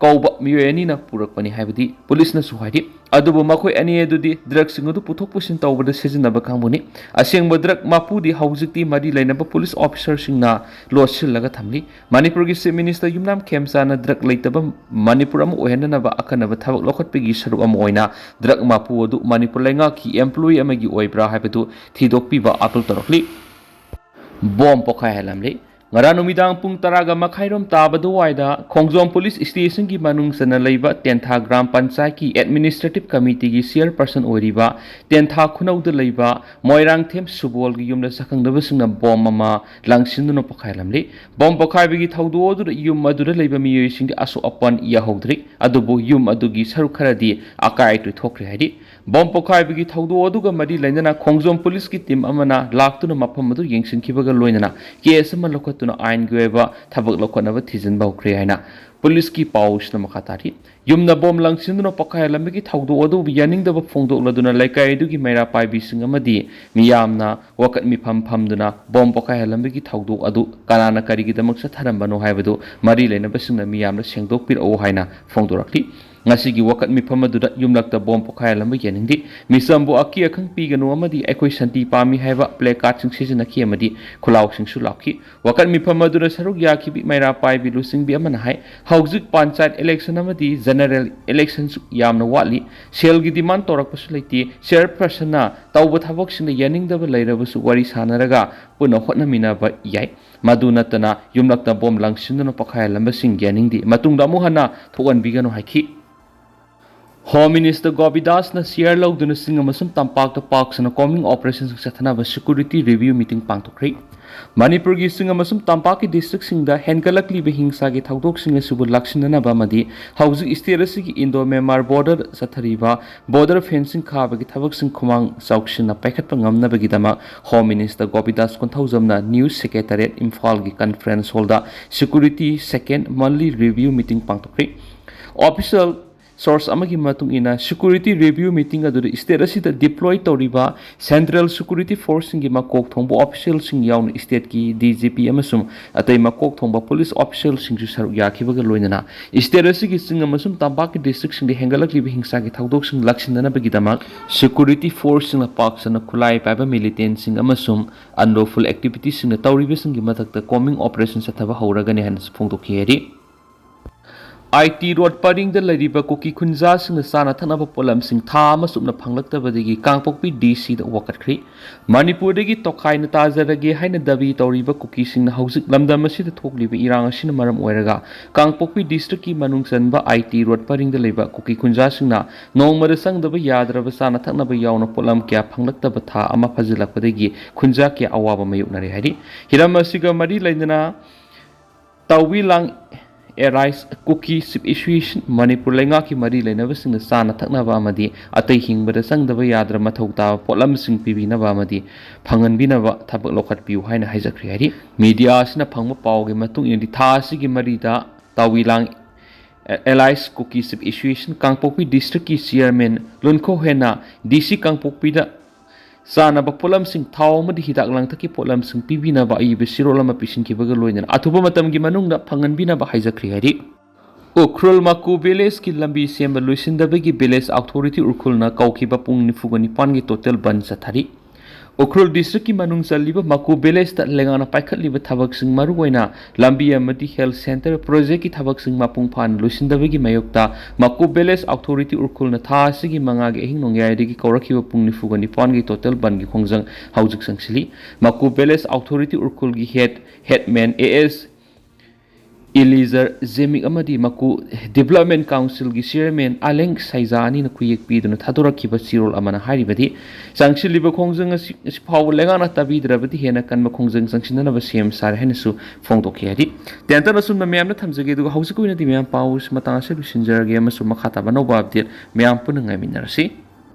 ꯀꯧꯕ ꯃꯤꯑꯣꯏ ꯑꯅꯤꯅ ꯄꯨꯔꯛꯄꯅꯤ ꯍꯥꯏꯕꯗꯤ ꯄꯨꯂꯤꯁꯅꯁꯨ ꯍꯥꯏꯔꯤ꯫ ꯑꯗꯨꯕꯨ ꯃꯈꯣꯏ ꯑꯅꯤ ꯑꯗꯨꯗꯤ ꯗ꯭ꯔꯒꯁꯤꯡ ꯑꯗꯨ ꯄꯨꯊꯣꯛ ꯄꯨꯁꯤꯟ ꯇꯧꯕꯗ ꯁꯤꯖꯤꯟꯅꯕ ꯀꯥꯡꯕꯨꯅꯤ꯫ ꯑꯁꯦꯡꯕ ꯗ꯭ꯔꯒ ꯃꯄꯨꯗꯤ ꯍꯧꯖꯤꯛꯇꯤ ꯃꯔꯤ ꯂꯩꯅꯕ ꯄꯨꯂꯤꯁ ꯑꯣꯐꯤꯁꯔꯁꯤꯡꯅ ꯂꯣꯠꯁꯤꯜꯂꯒ ꯊꯝꯂꯤ꯫ ꯃꯅꯤꯄꯨꯔꯒꯤ ꯆꯤꯐ ꯃꯤꯅꯤꯁꯇꯔ ꯌꯨꯝꯅꯥꯝ ꯈꯦꯝꯆꯥꯅ ꯗ꯭ꯔꯒ ꯂꯩꯇꯕ ꯃꯅꯤꯄꯨꯔ ꯑꯃ ꯑꯣꯏꯍꯟꯅꯅꯕ ꯑꯀꯟꯅꯕ ꯊꯕꯛ ꯂꯧꯈꯠꯄꯒꯤ ꯁꯔꯨꯛ ꯑꯃ ꯑꯣꯏꯅ ꯗ꯭ꯔꯒ ꯃꯄꯨ ꯑꯗꯨ ꯃꯅꯤꯄꯨꯔ ꯂꯩꯉꯥꯛꯀꯤ ꯑꯦꯝꯄ꯭ꯂꯣꯌꯤ ꯑꯃꯒꯤ ꯑꯣꯏꯕ꯭ꯔꯥ ꯍꯥꯏꯕꯗꯨ ꯊꯤꯗꯣꯛꯄꯤꯕ ꯑꯥꯄꯤꯜ ꯇꯧꯔꯛꯂꯤ꯫ ꯕꯣꯝ ꯄꯣꯈꯥꯏꯍꯜꯂꯝꯂꯤ꯫ ꯉꯔꯥꯡ ꯅꯨꯃꯤꯗꯥꯡ ꯄꯨꯡ ꯇꯔꯥꯒ ꯃꯈꯥꯏꯔꯣꯝ ꯇꯥꯕ ꯑꯗꯨꯋꯥꯏꯗ ꯈꯣꯡꯖꯣꯝ ꯄꯨꯂꯤꯁ ꯁ꯭ꯇꯦꯁꯟꯒꯤ ꯃꯅꯨꯡ ꯆꯟꯅ ꯂꯩꯕ ꯇꯦꯟꯊꯥ ꯒ꯭ꯔꯥꯝ ꯄꯟꯆꯥꯌꯠꯀꯤ ꯑꯦꯗꯃꯤꯅꯤꯁꯇ꯭ꯔꯦꯇꯤꯚ ꯀꯃꯤꯇꯤꯒꯤ ꯆꯤꯌꯔꯄꯔꯁꯟ ꯑꯣꯏꯔꯤꯕ ꯇꯦꯟꯊꯥ ꯈꯨꯅꯧꯗ ꯂꯩꯕ ꯃꯣꯏꯔꯥꯡꯊꯦꯝ ꯁꯨꯕꯣꯜꯒꯤ ꯌꯨꯝꯗ ꯁꯛꯈꯪꯗꯕꯁꯤꯡꯅ ꯕꯣꯝ ꯑꯃ ꯂꯪꯁꯤꯟꯗꯨꯅ ꯄꯣꯈꯥꯏꯔꯝꯂꯤ꯫ ꯕꯣꯝ ꯄꯣꯈꯥꯏꯕꯒꯤ ꯊꯧꯗꯣꯛ ꯑꯗꯨꯗ ꯌꯨꯝ ꯑꯗꯨꯗ ꯂꯩꯕ ꯃꯤꯑꯣꯏꯁꯤꯡꯗꯤ ꯑꯁꯣꯛ ꯑꯄꯟ ꯌꯥꯍꯧꯗ꯭ꯔꯤ, ꯑꯗꯨꯕꯨ ꯌꯨꯝ ꯑꯗꯨꯒꯤ ꯁꯔꯨꯛ ꯈꯔꯗꯤ ꯑꯀꯥꯏ ꯑꯇꯣꯏ ꯊꯣꯛꯈ꯭ꯔꯦ ꯍꯥꯏꯔꯤ꯫ ꯕꯣꯝ ꯄꯣꯈꯥꯏꯕꯒꯤ ꯊꯧꯗꯣꯛ ꯑꯗꯨꯒ ꯃꯔꯤ ꯂꯩꯅꯅ ꯈꯣꯡꯖꯣꯝ ꯄꯨꯂꯤꯁꯀꯤ ꯇꯤꯝ ꯑꯃꯅ ꯂꯥꯛꯇꯨꯅ ꯃꯐꯝ ꯑꯗꯨ ꯌꯦꯡꯁꯤꯟꯈꯤꯕꯒ ꯂꯣꯏꯅꯅ ꯀꯦꯁ ꯑꯃ ꯂꯧꯈꯠꯇꯨꯅ ꯑꯥꯏꯟꯒꯤ ꯑꯣꯏꯕ ꯊꯕꯛ ꯂꯧꯈꯠꯅꯕ ꯊꯤꯖꯤꯟꯕ ꯍꯧꯈ꯭ꯔꯦ ꯍꯥꯏꯅ ꯄꯨꯂꯤꯁꯀꯤ ꯄꯥꯎꯁꯤꯅ ꯃꯈꯥ ꯇꯥꯔꯤ꯫ ꯌꯨꯝꯗ ꯕꯣꯝ ꯂꯪꯁꯤꯟꯗꯨꯅ ꯄꯣꯈꯥꯏꯍꯜꯂꯝꯕꯒꯤ ꯊꯧꯗꯣꯛ ꯑꯗꯨꯕꯨ ꯌꯥꯅꯤꯡꯗꯕ ꯐꯣꯡꯗꯣꯛꯂꯗꯨꯅ ꯂꯩꯀꯥꯏ ꯑꯗꯨꯒꯤ ꯃꯩꯔꯥ ꯄꯥꯏꯕꯤꯁꯤꯡ ꯑꯃꯗꯤ ꯃꯤꯌꯥꯝꯅ ꯋꯥꯀꯠ ꯃꯤꯐꯝ ꯐꯝꯗꯨꯅ ꯕꯣꯝ ꯄꯣꯈꯥꯏꯍꯜꯂꯝꯕꯒꯤ ꯊꯧꯗꯣꯛ ꯑꯗꯨ ꯀꯅꯥꯅ ꯀꯔꯤꯒꯤꯗꯃꯛ ꯆꯠꯊꯔꯝꯕꯅꯣ ꯍꯥꯏꯕꯗꯨ ꯃꯔꯤ ꯂꯩꯅꯕꯁꯤꯡꯅ ꯃꯤꯌꯥꯝꯗ ꯁꯦꯡꯗꯣꯛꯄꯤꯔꯛꯎ ꯍꯥꯏꯅ ꯐꯣꯡꯗꯣꯔꯛꯂꯤ꯫ ꯉꯁꯤꯒꯤ ꯋꯥꯀꯠ ꯃꯤꯐꯝ ꯑꯗꯨꯗ ꯌꯨꯝꯂꯛꯇ ꯕꯣꯝ ꯄꯣꯈꯥꯏꯍꯜꯂꯝꯕ ꯌꯥꯅꯤꯡꯗꯦ꯫ ꯃꯤꯆꯝꯕꯨ ꯑꯀꯤ ꯑꯈꯪ ꯄꯤꯒꯅꯨ ꯑꯃꯗꯤ ꯑꯩꯈꯣꯏ ꯁꯥꯟꯇꯤ ꯄꯥꯝꯃꯤ ꯍꯥꯏꯕ ꯄ꯭ꯂꯦ ꯀꯥꯔꯗꯁꯤꯡ ꯁꯤꯖꯤꯟꯅꯈꯤ ꯑꯃꯗꯤ ꯈꯨꯂꯥꯎꯁꯤꯡꯁꯨ ꯂꯥꯎꯈꯤ꯫ ꯋꯥꯀꯠ ꯃꯤꯐꯝ ꯑꯗꯨꯗ ꯁꯔꯨꯛ ꯌꯥꯈꯤꯕꯤ ꯃꯩꯔꯥ ꯄꯥꯏꯕꯤ ꯂꯨꯆꯤꯡꯕꯤ ꯑꯃꯅ ꯍꯥꯏ, ꯍꯧꯖꯤꯛ ꯄꯟꯆꯥꯌꯠ ꯏꯂꯦꯛꯁꯟ ꯑꯃꯗꯤ ꯖꯦꯅꯔꯦꯜ ꯏꯂꯦꯛꯁꯟꯁꯨ ꯌꯥꯝꯅ ꯋꯥꯠꯂꯤ꯫ ꯁꯦꯜꯒꯤ ꯗꯤꯃꯥꯟ ꯇꯧꯔꯛꯄꯁꯨ ꯂꯩꯇꯦ꯫ ꯆꯤꯌꯔꯄꯔꯁꯟꯅ ꯇꯧꯕ ꯊꯕꯛꯁꯤꯡꯗ ꯌꯥꯅꯤꯡꯗꯕ ꯂꯩꯔꯕꯁꯨ ꯋꯥꯔꯤ ꯁꯥꯟꯅꯔꯒ ꯄꯨꯟꯅ ꯍꯣꯠꯅꯃꯤꯟꯅꯕ ꯌꯥꯏ꯫ ꯃꯗꯨ ꯅꯠꯇꯅ ꯌꯨꯝꯂꯛꯇ ꯕꯣꯝ ꯂꯪꯁꯤꯟꯗꯨꯅ ꯄꯣꯈꯥꯏꯍꯜꯂꯝꯕꯁꯤꯡ ꯌꯥꯅꯤꯡꯗꯦ꯫ ꯃꯇꯨꯡꯗ ꯑꯃꯨꯛ ꯍꯟꯅ ꯊꯣꯛꯍꯟꯕꯤꯒꯅꯨ ꯍꯥꯏꯈꯤ꯫ Home Minister ꯒꯣꯄꯤꯗꯥꯁꯅ ꯁꯤꯌꯥꯔ ꯂꯧꯗꯨꯅ ꯆꯤꯡ ꯑꯃꯁꯨꯡ ꯇꯝꯄꯥꯛꯇ ꯄꯥꯛ ꯁꯟꯅ combing operationꯁꯤꯡ ꯆꯠꯊꯅꯕ security review meeting ꯄꯥꯡꯊꯣꯛꯈ꯭ꯔꯤ꯫ ꯃꯅꯤꯄꯨꯔꯒꯤ ꯆꯤꯡ ꯑꯃꯁꯨꯡ ꯇꯝꯄꯥꯛꯀꯤ districtꯁꯤꯡꯗ ꯍꯦꯟꯒꯠꯂꯛꯂꯤꯕ ꯍꯤꯡꯁꯥꯒꯤ ꯊꯧꯗꯣꯛꯁꯤꯡ ꯑꯁꯤꯕꯨ ꯂꯥꯛꯁꯤꯟꯅꯅꯕ ꯑꯃꯗꯤ ꯍꯧꯖꯤꯛ state ꯑꯁꯤꯒꯤ Indo Myanmar border ꯆꯠꯊꯔꯤꯕ border fencing ꯈꯥꯕꯒꯤ ꯊꯕꯛꯁꯤꯡ ꯈꯨꯃꯥꯡ ꯆꯥꯎꯁꯤꯟꯅ ꯄꯥꯏꯈꯠꯄ ꯉꯝꯅꯕꯒꯤꯗꯃꯛ Home Minister ꯒꯣꯄꯤꯗꯥꯁ ꯀꯣꯟꯊꯧꯖꯝꯅ News Secretariat ꯏꯝꯐꯥꯜꯒꯤ conference hallꯗ security second monthly review meeting ꯄꯥꯡꯊꯣꯛꯈ꯭ꯔꯤ꯫ Official source ꯑꯃꯒꯤ ꯃꯇꯨꯡ ꯏꯟꯅ, security review meeting ꯑꯗꯨꯗ state ꯑꯁꯤꯗ deploy ꯇꯧꯔꯤꯕ central security forceꯁꯤꯡꯒꯤ ꯃꯀꯣꯛ ꯊꯣꯡꯕ officialꯁꯤꯡ ꯌꯥꯎꯅ stateꯀꯤ DGP ꯑꯃꯁꯨꯡ ꯑꯇꯩ ꯃꯀꯣꯛ ꯊꯣꯡꯕ police officialꯁꯤꯡꯁꯨ ꯁꯔꯨꯛ ꯌꯥꯈꯤꯕꯒ ꯂꯣꯏꯅꯅ state ꯑꯁꯤꯒꯤ ꯆꯤꯡ ꯑꯃꯁꯨꯡ ꯇꯝꯄꯥꯛꯀꯤ districtꯁꯤꯡꯗ ꯍꯦꯟꯒꯠꯂꯛꯂꯤꯕ ꯍꯤꯡꯁꯥꯒꯤ ꯊꯧꯗꯣꯛꯁꯤꯡ ꯂꯥꯛꯁꯤꯟꯅꯅꯕꯒꯤꯗꯃꯛ security forceꯁꯤꯡꯅ ꯄꯥꯛ ꯁꯟꯅ ꯈꯨꯠꯂꯥꯏ ꯄꯥꯏꯕ militantꯁꯤꯡ ꯑꯃꯁꯨꯡ unlawful activitiesꯁꯤꯡꯅ ꯇꯧꯔꯤꯕꯁꯤꯡꯒꯤ ꯃꯊꯛꯇ combing operation ꯆꯠꯊꯕ ꯍꯧꯔꯒꯅꯤ ꯍꯥꯏꯅꯁꯨ ꯐꯣꯡꯗꯣꯛꯈꯤ ꯍꯥꯏꯔꯤ꯫ ꯑꯥꯏ ꯇꯤ ꯔꯣꯗ ꯄꯔꯤꯡꯗ ꯂꯩꯔꯤꯕ ꯀꯨꯀꯤ ꯈꯨꯟꯖꯥꯁꯤꯡꯅ ꯆꯥꯅ ꯊꯛꯅꯕ ꯄꯣꯠꯂꯝꯁꯤꯡ ꯊꯥ ꯑꯃ ꯆꯨꯞꯅ ꯐꯪꯂꯛꯇꯕꯗꯒꯤ ꯀꯥꯡꯄꯣꯛꯄꯤ ꯗꯤ ꯁꯤꯗ ꯋꯥꯀꯠꯈ꯭ꯔꯤ꯫ ꯃꯅꯤꯄꯨꯔꯗꯒꯤ ꯇꯣꯈꯥꯏꯅ ꯇꯥꯖꯔꯒꯦ ꯍꯥꯏꯅ ꯗꯥꯕꯤ ꯇꯧꯔꯤꯕ ꯀꯨꯀꯤꯁꯤꯡꯅ ꯍꯧꯖꯤꯛ ꯂꯝꯗꯝ ꯑꯁꯤꯗ ꯊꯣꯛꯂꯤꯕ ꯏꯔꯥꯡ ꯑꯁꯤꯅ ꯃꯔꯝ ꯑꯣꯏꯔꯒ ꯀꯥꯡꯄꯣꯛꯄꯤ districtꯀꯤ ꯃꯅꯨꯡ ꯆꯟꯕ ꯑꯥꯏ ꯇꯤ ꯔꯣꯗ ꯄꯔꯤꯡꯗ ꯂꯩꯕ ꯀꯨꯀꯤ ꯈꯨꯟꯖꯥꯁꯤꯡꯅ ꯅꯣꯡꯃꯗ ꯆꯪꯗꯕ ꯌꯥꯗ꯭ꯔꯕ ꯆꯥꯅ ꯊꯛꯅꯕ ꯌꯥꯎꯅ ꯄꯣꯠꯂꯝ ꯀꯌꯥ ꯐꯪꯂꯛꯇꯕ ꯊꯥ ꯑꯃ ꯐꯥꯖꯤꯜꯂꯛꯄꯗꯒꯤ ꯈꯨꯟꯖꯥ ꯀꯌꯥ ꯑꯋꯥꯕ ꯃꯥꯌꯣꯛꯅꯔꯦ ꯍꯥꯏꯔꯤ꯫ ꯍꯤꯔꯝ ꯑꯁꯤꯒ ꯃꯔꯤ ꯂꯩꯅꯅ ꯇꯥꯋꯤꯂꯥꯡ ꯑꯦꯂꯥꯏꯁ ꯀꯨꯀꯤ ꯆꯤꯐ ꯑꯦꯁꯣꯁꯤꯌꯦꯁꯟ ꯃꯅꯤꯄꯨꯔ ꯂꯩꯉꯥꯛꯀꯤ ꯃꯔꯤ ꯂꯩꯅꯕꯁꯤꯡꯅ ꯆꯥꯅ ꯊꯛꯅꯕ ꯑꯃꯗꯤ ꯑꯇꯩ ꯍꯤꯡꯕꯗ ꯆꯪꯗꯕ ꯌꯥꯗ꯭ꯔꯕ ꯃꯊꯧ ꯇꯥꯕ ꯄꯣꯠꯂꯝꯁꯤꯡ ꯄꯤꯕꯤꯅꯕ ꯑꯃꯗꯤ ꯐꯪꯍꯟꯕꯤꯅꯕ ꯊꯕꯛ ꯂꯧꯈꯠꯄꯤꯌꯨ ꯍꯥꯏꯅ ꯍꯥꯏꯖꯈ꯭ꯔꯤ ꯍꯥꯏꯔꯤ꯫ Media ꯑꯁꯤꯅ ꯐꯪꯕ ꯄꯥꯎꯒꯤ ꯃꯇꯨꯡ ꯏꯟꯅꯗꯤ ꯊꯥ ꯑꯁꯤꯒꯤ ꯃꯔꯤꯗ ꯇꯥꯋꯤꯂꯥꯡ ꯑꯦꯂꯥꯏꯁ ꯀꯨꯀꯤ ꯆꯤꯐ ꯑꯦꯁꯣꯁꯤꯌꯦꯁꯟ ꯀꯥꯡꯄꯣꯛꯄꯤ districtꯀꯤ chairman ꯂꯨꯟꯈꯣ ꯍꯦꯟꯅ ꯗꯤ ꯁꯤ ꯀꯥꯡꯄꯣꯛꯄꯤꯗ ꯆꯥꯅꯕ ꯄꯣꯠꯂꯝꯁꯤꯡ, ꯊꯥꯎ ꯑꯃꯗꯤ ꯍꯤꯗꯥꯛ ꯂꯥꯡꯊꯛꯀꯤ ꯄꯣꯠꯂꯝꯁꯤꯡ ꯄꯤꯕꯤꯅꯕ ꯑꯏꯕ ꯆꯦꯔꯣꯜ ꯑꯃ ꯄꯤꯁꯤꯟꯈꯤꯕꯒ ꯂꯣꯏꯅꯅ ꯑꯊꯨꯕ ꯃꯇꯝꯒꯤ ꯃꯅꯨꯡꯗ ꯐꯪꯍꯟꯕꯤꯅꯕ ꯍꯥꯏꯖꯈ꯭ꯔꯤ ꯍꯥꯏꯔꯤ꯫ ꯎꯈ꯭ꯔꯨꯜ ꯃꯀꯨ villageꯀꯤ ꯂꯝꯕꯤ ꯁꯦꯝꯕ ꯂꯣꯏꯁꯤꯟꯗꯕꯒꯤ village authority ꯎꯈ꯭ꯔꯨꯜꯅ ꯀꯧꯈꯤꯕ ꯄꯨꯡ ꯅꯤꯐꯨꯒ ꯅꯤꯄꯥꯟꯒꯤ total ꯕꯟ ꯆꯠꯊꯔꯤ꯫ ꯎꯈ꯭ꯔꯨꯜ districtꯀꯤ ꯃꯅꯨꯡ ꯆꯜꯂꯤꯕ ꯃꯀꯨ villageꯇ ꯂꯩꯉꯥꯛꯅ ꯄꯥꯏꯈꯠꯂꯤꯕ ꯊꯕꯛꯁꯤꯡ, ꯃꯔꯨꯑꯣꯏꯅ ꯂꯝꯕꯤ ꯑꯃꯗꯤ health centre projectꯀꯤ ꯊꯕꯛꯁꯤꯡ ꯃꯄꯨꯡ ꯐꯥꯅ ꯂꯣꯏꯁꯤꯟꯗꯕꯒꯤ ꯃꯥꯌꯣꯛꯇ ꯃꯀꯨ village authority ꯎꯈ꯭ꯔꯨꯜꯅ ꯊꯥ ꯑꯁꯤꯒꯤ ꯃꯉꯥꯒꯤ ꯑꯍꯤꯡ ꯅꯣꯡꯌꯥꯏꯗꯒꯤ ꯀꯧꯔꯛꯈꯤꯕ ꯄꯨꯡ ꯅꯤꯐꯨꯒ ꯅꯤꯄꯥꯟꯒꯤ total ꯕꯟꯒꯤ ꯈꯣꯡꯖꯪ ꯍꯧꯖꯤꯛ ꯆꯪꯁꯤꯜꯂꯤ꯫ ꯃꯀꯨ village authority ꯎꯈ꯭ꯔꯨꯜꯒꯤ head headman ꯑꯦ ꯑꯦꯁ ꯏꯂꯤꯖꯔ ꯖꯦꯃꯤꯛ ꯑꯃꯗꯤ ꯃꯀꯨ ꯗꯤꯕ꯭ꯂꯞꯃꯦꯟ ꯀꯥꯎꯟꯁꯤꯜꯒꯤ ꯆꯤꯌꯔꯃꯦꯟ ꯑꯂꯦꯡ ꯁꯥꯏꯖꯥ ꯑꯅꯤꯅ ꯈꯨꯌꯦꯛ ꯄꯤꯗꯨꯅ ꯊꯥꯗꯣꯔꯛꯈꯤꯕ ꯆꯦꯔꯣꯜ ꯑꯃꯅ ꯍꯥꯏꯔꯤꯕꯗꯤ, ꯆꯥꯡꯁꯤꯜꯂꯤꯕ ꯈꯣꯡꯖꯪ ꯑꯁꯤ, ꯑꯁꯤ ꯐꯥꯎꯕ ꯂꯩꯉꯥꯛꯅ ꯇꯥꯕꯤꯗ꯭ꯔꯕꯗꯤ ꯍꯦꯟꯅ ꯀꯟꯕ ꯈꯣꯡꯖꯪ ꯆꯪꯁꯤꯟꯅꯅꯕ ꯁꯦꯝ ꯁꯥꯔꯦ ꯍꯥꯏꯅꯁꯨ ꯐꯣꯡꯗꯣꯛꯈꯤ꯫ ꯍꯥꯏꯗꯤ, ꯇꯦꯟꯇꯟ ꯑꯁꯨꯝꯅ ꯃꯌꯥꯝꯅ ꯊꯝꯖꯒꯦ, ꯑꯗꯨꯒ ꯍꯧꯖꯤꯛꯀꯤ ꯑꯣꯏꯅꯗꯤ ꯃꯌꯥꯝ ꯄꯥꯎ ꯃꯇꯥꯡ ꯑꯁꯤ ꯂꯣꯏꯁꯤꯟꯖꯔꯒꯦ ꯑꯃꯁꯨꯡ ꯃꯈꯥ ꯇꯥꯕ ꯑꯅꯧꯕ ꯑꯞꯗꯦꯠ ꯃꯌꯥꯝ ꯄꯨꯟꯅ ꯉꯥꯏꯃꯤꯟꯅꯔꯁꯤ꯫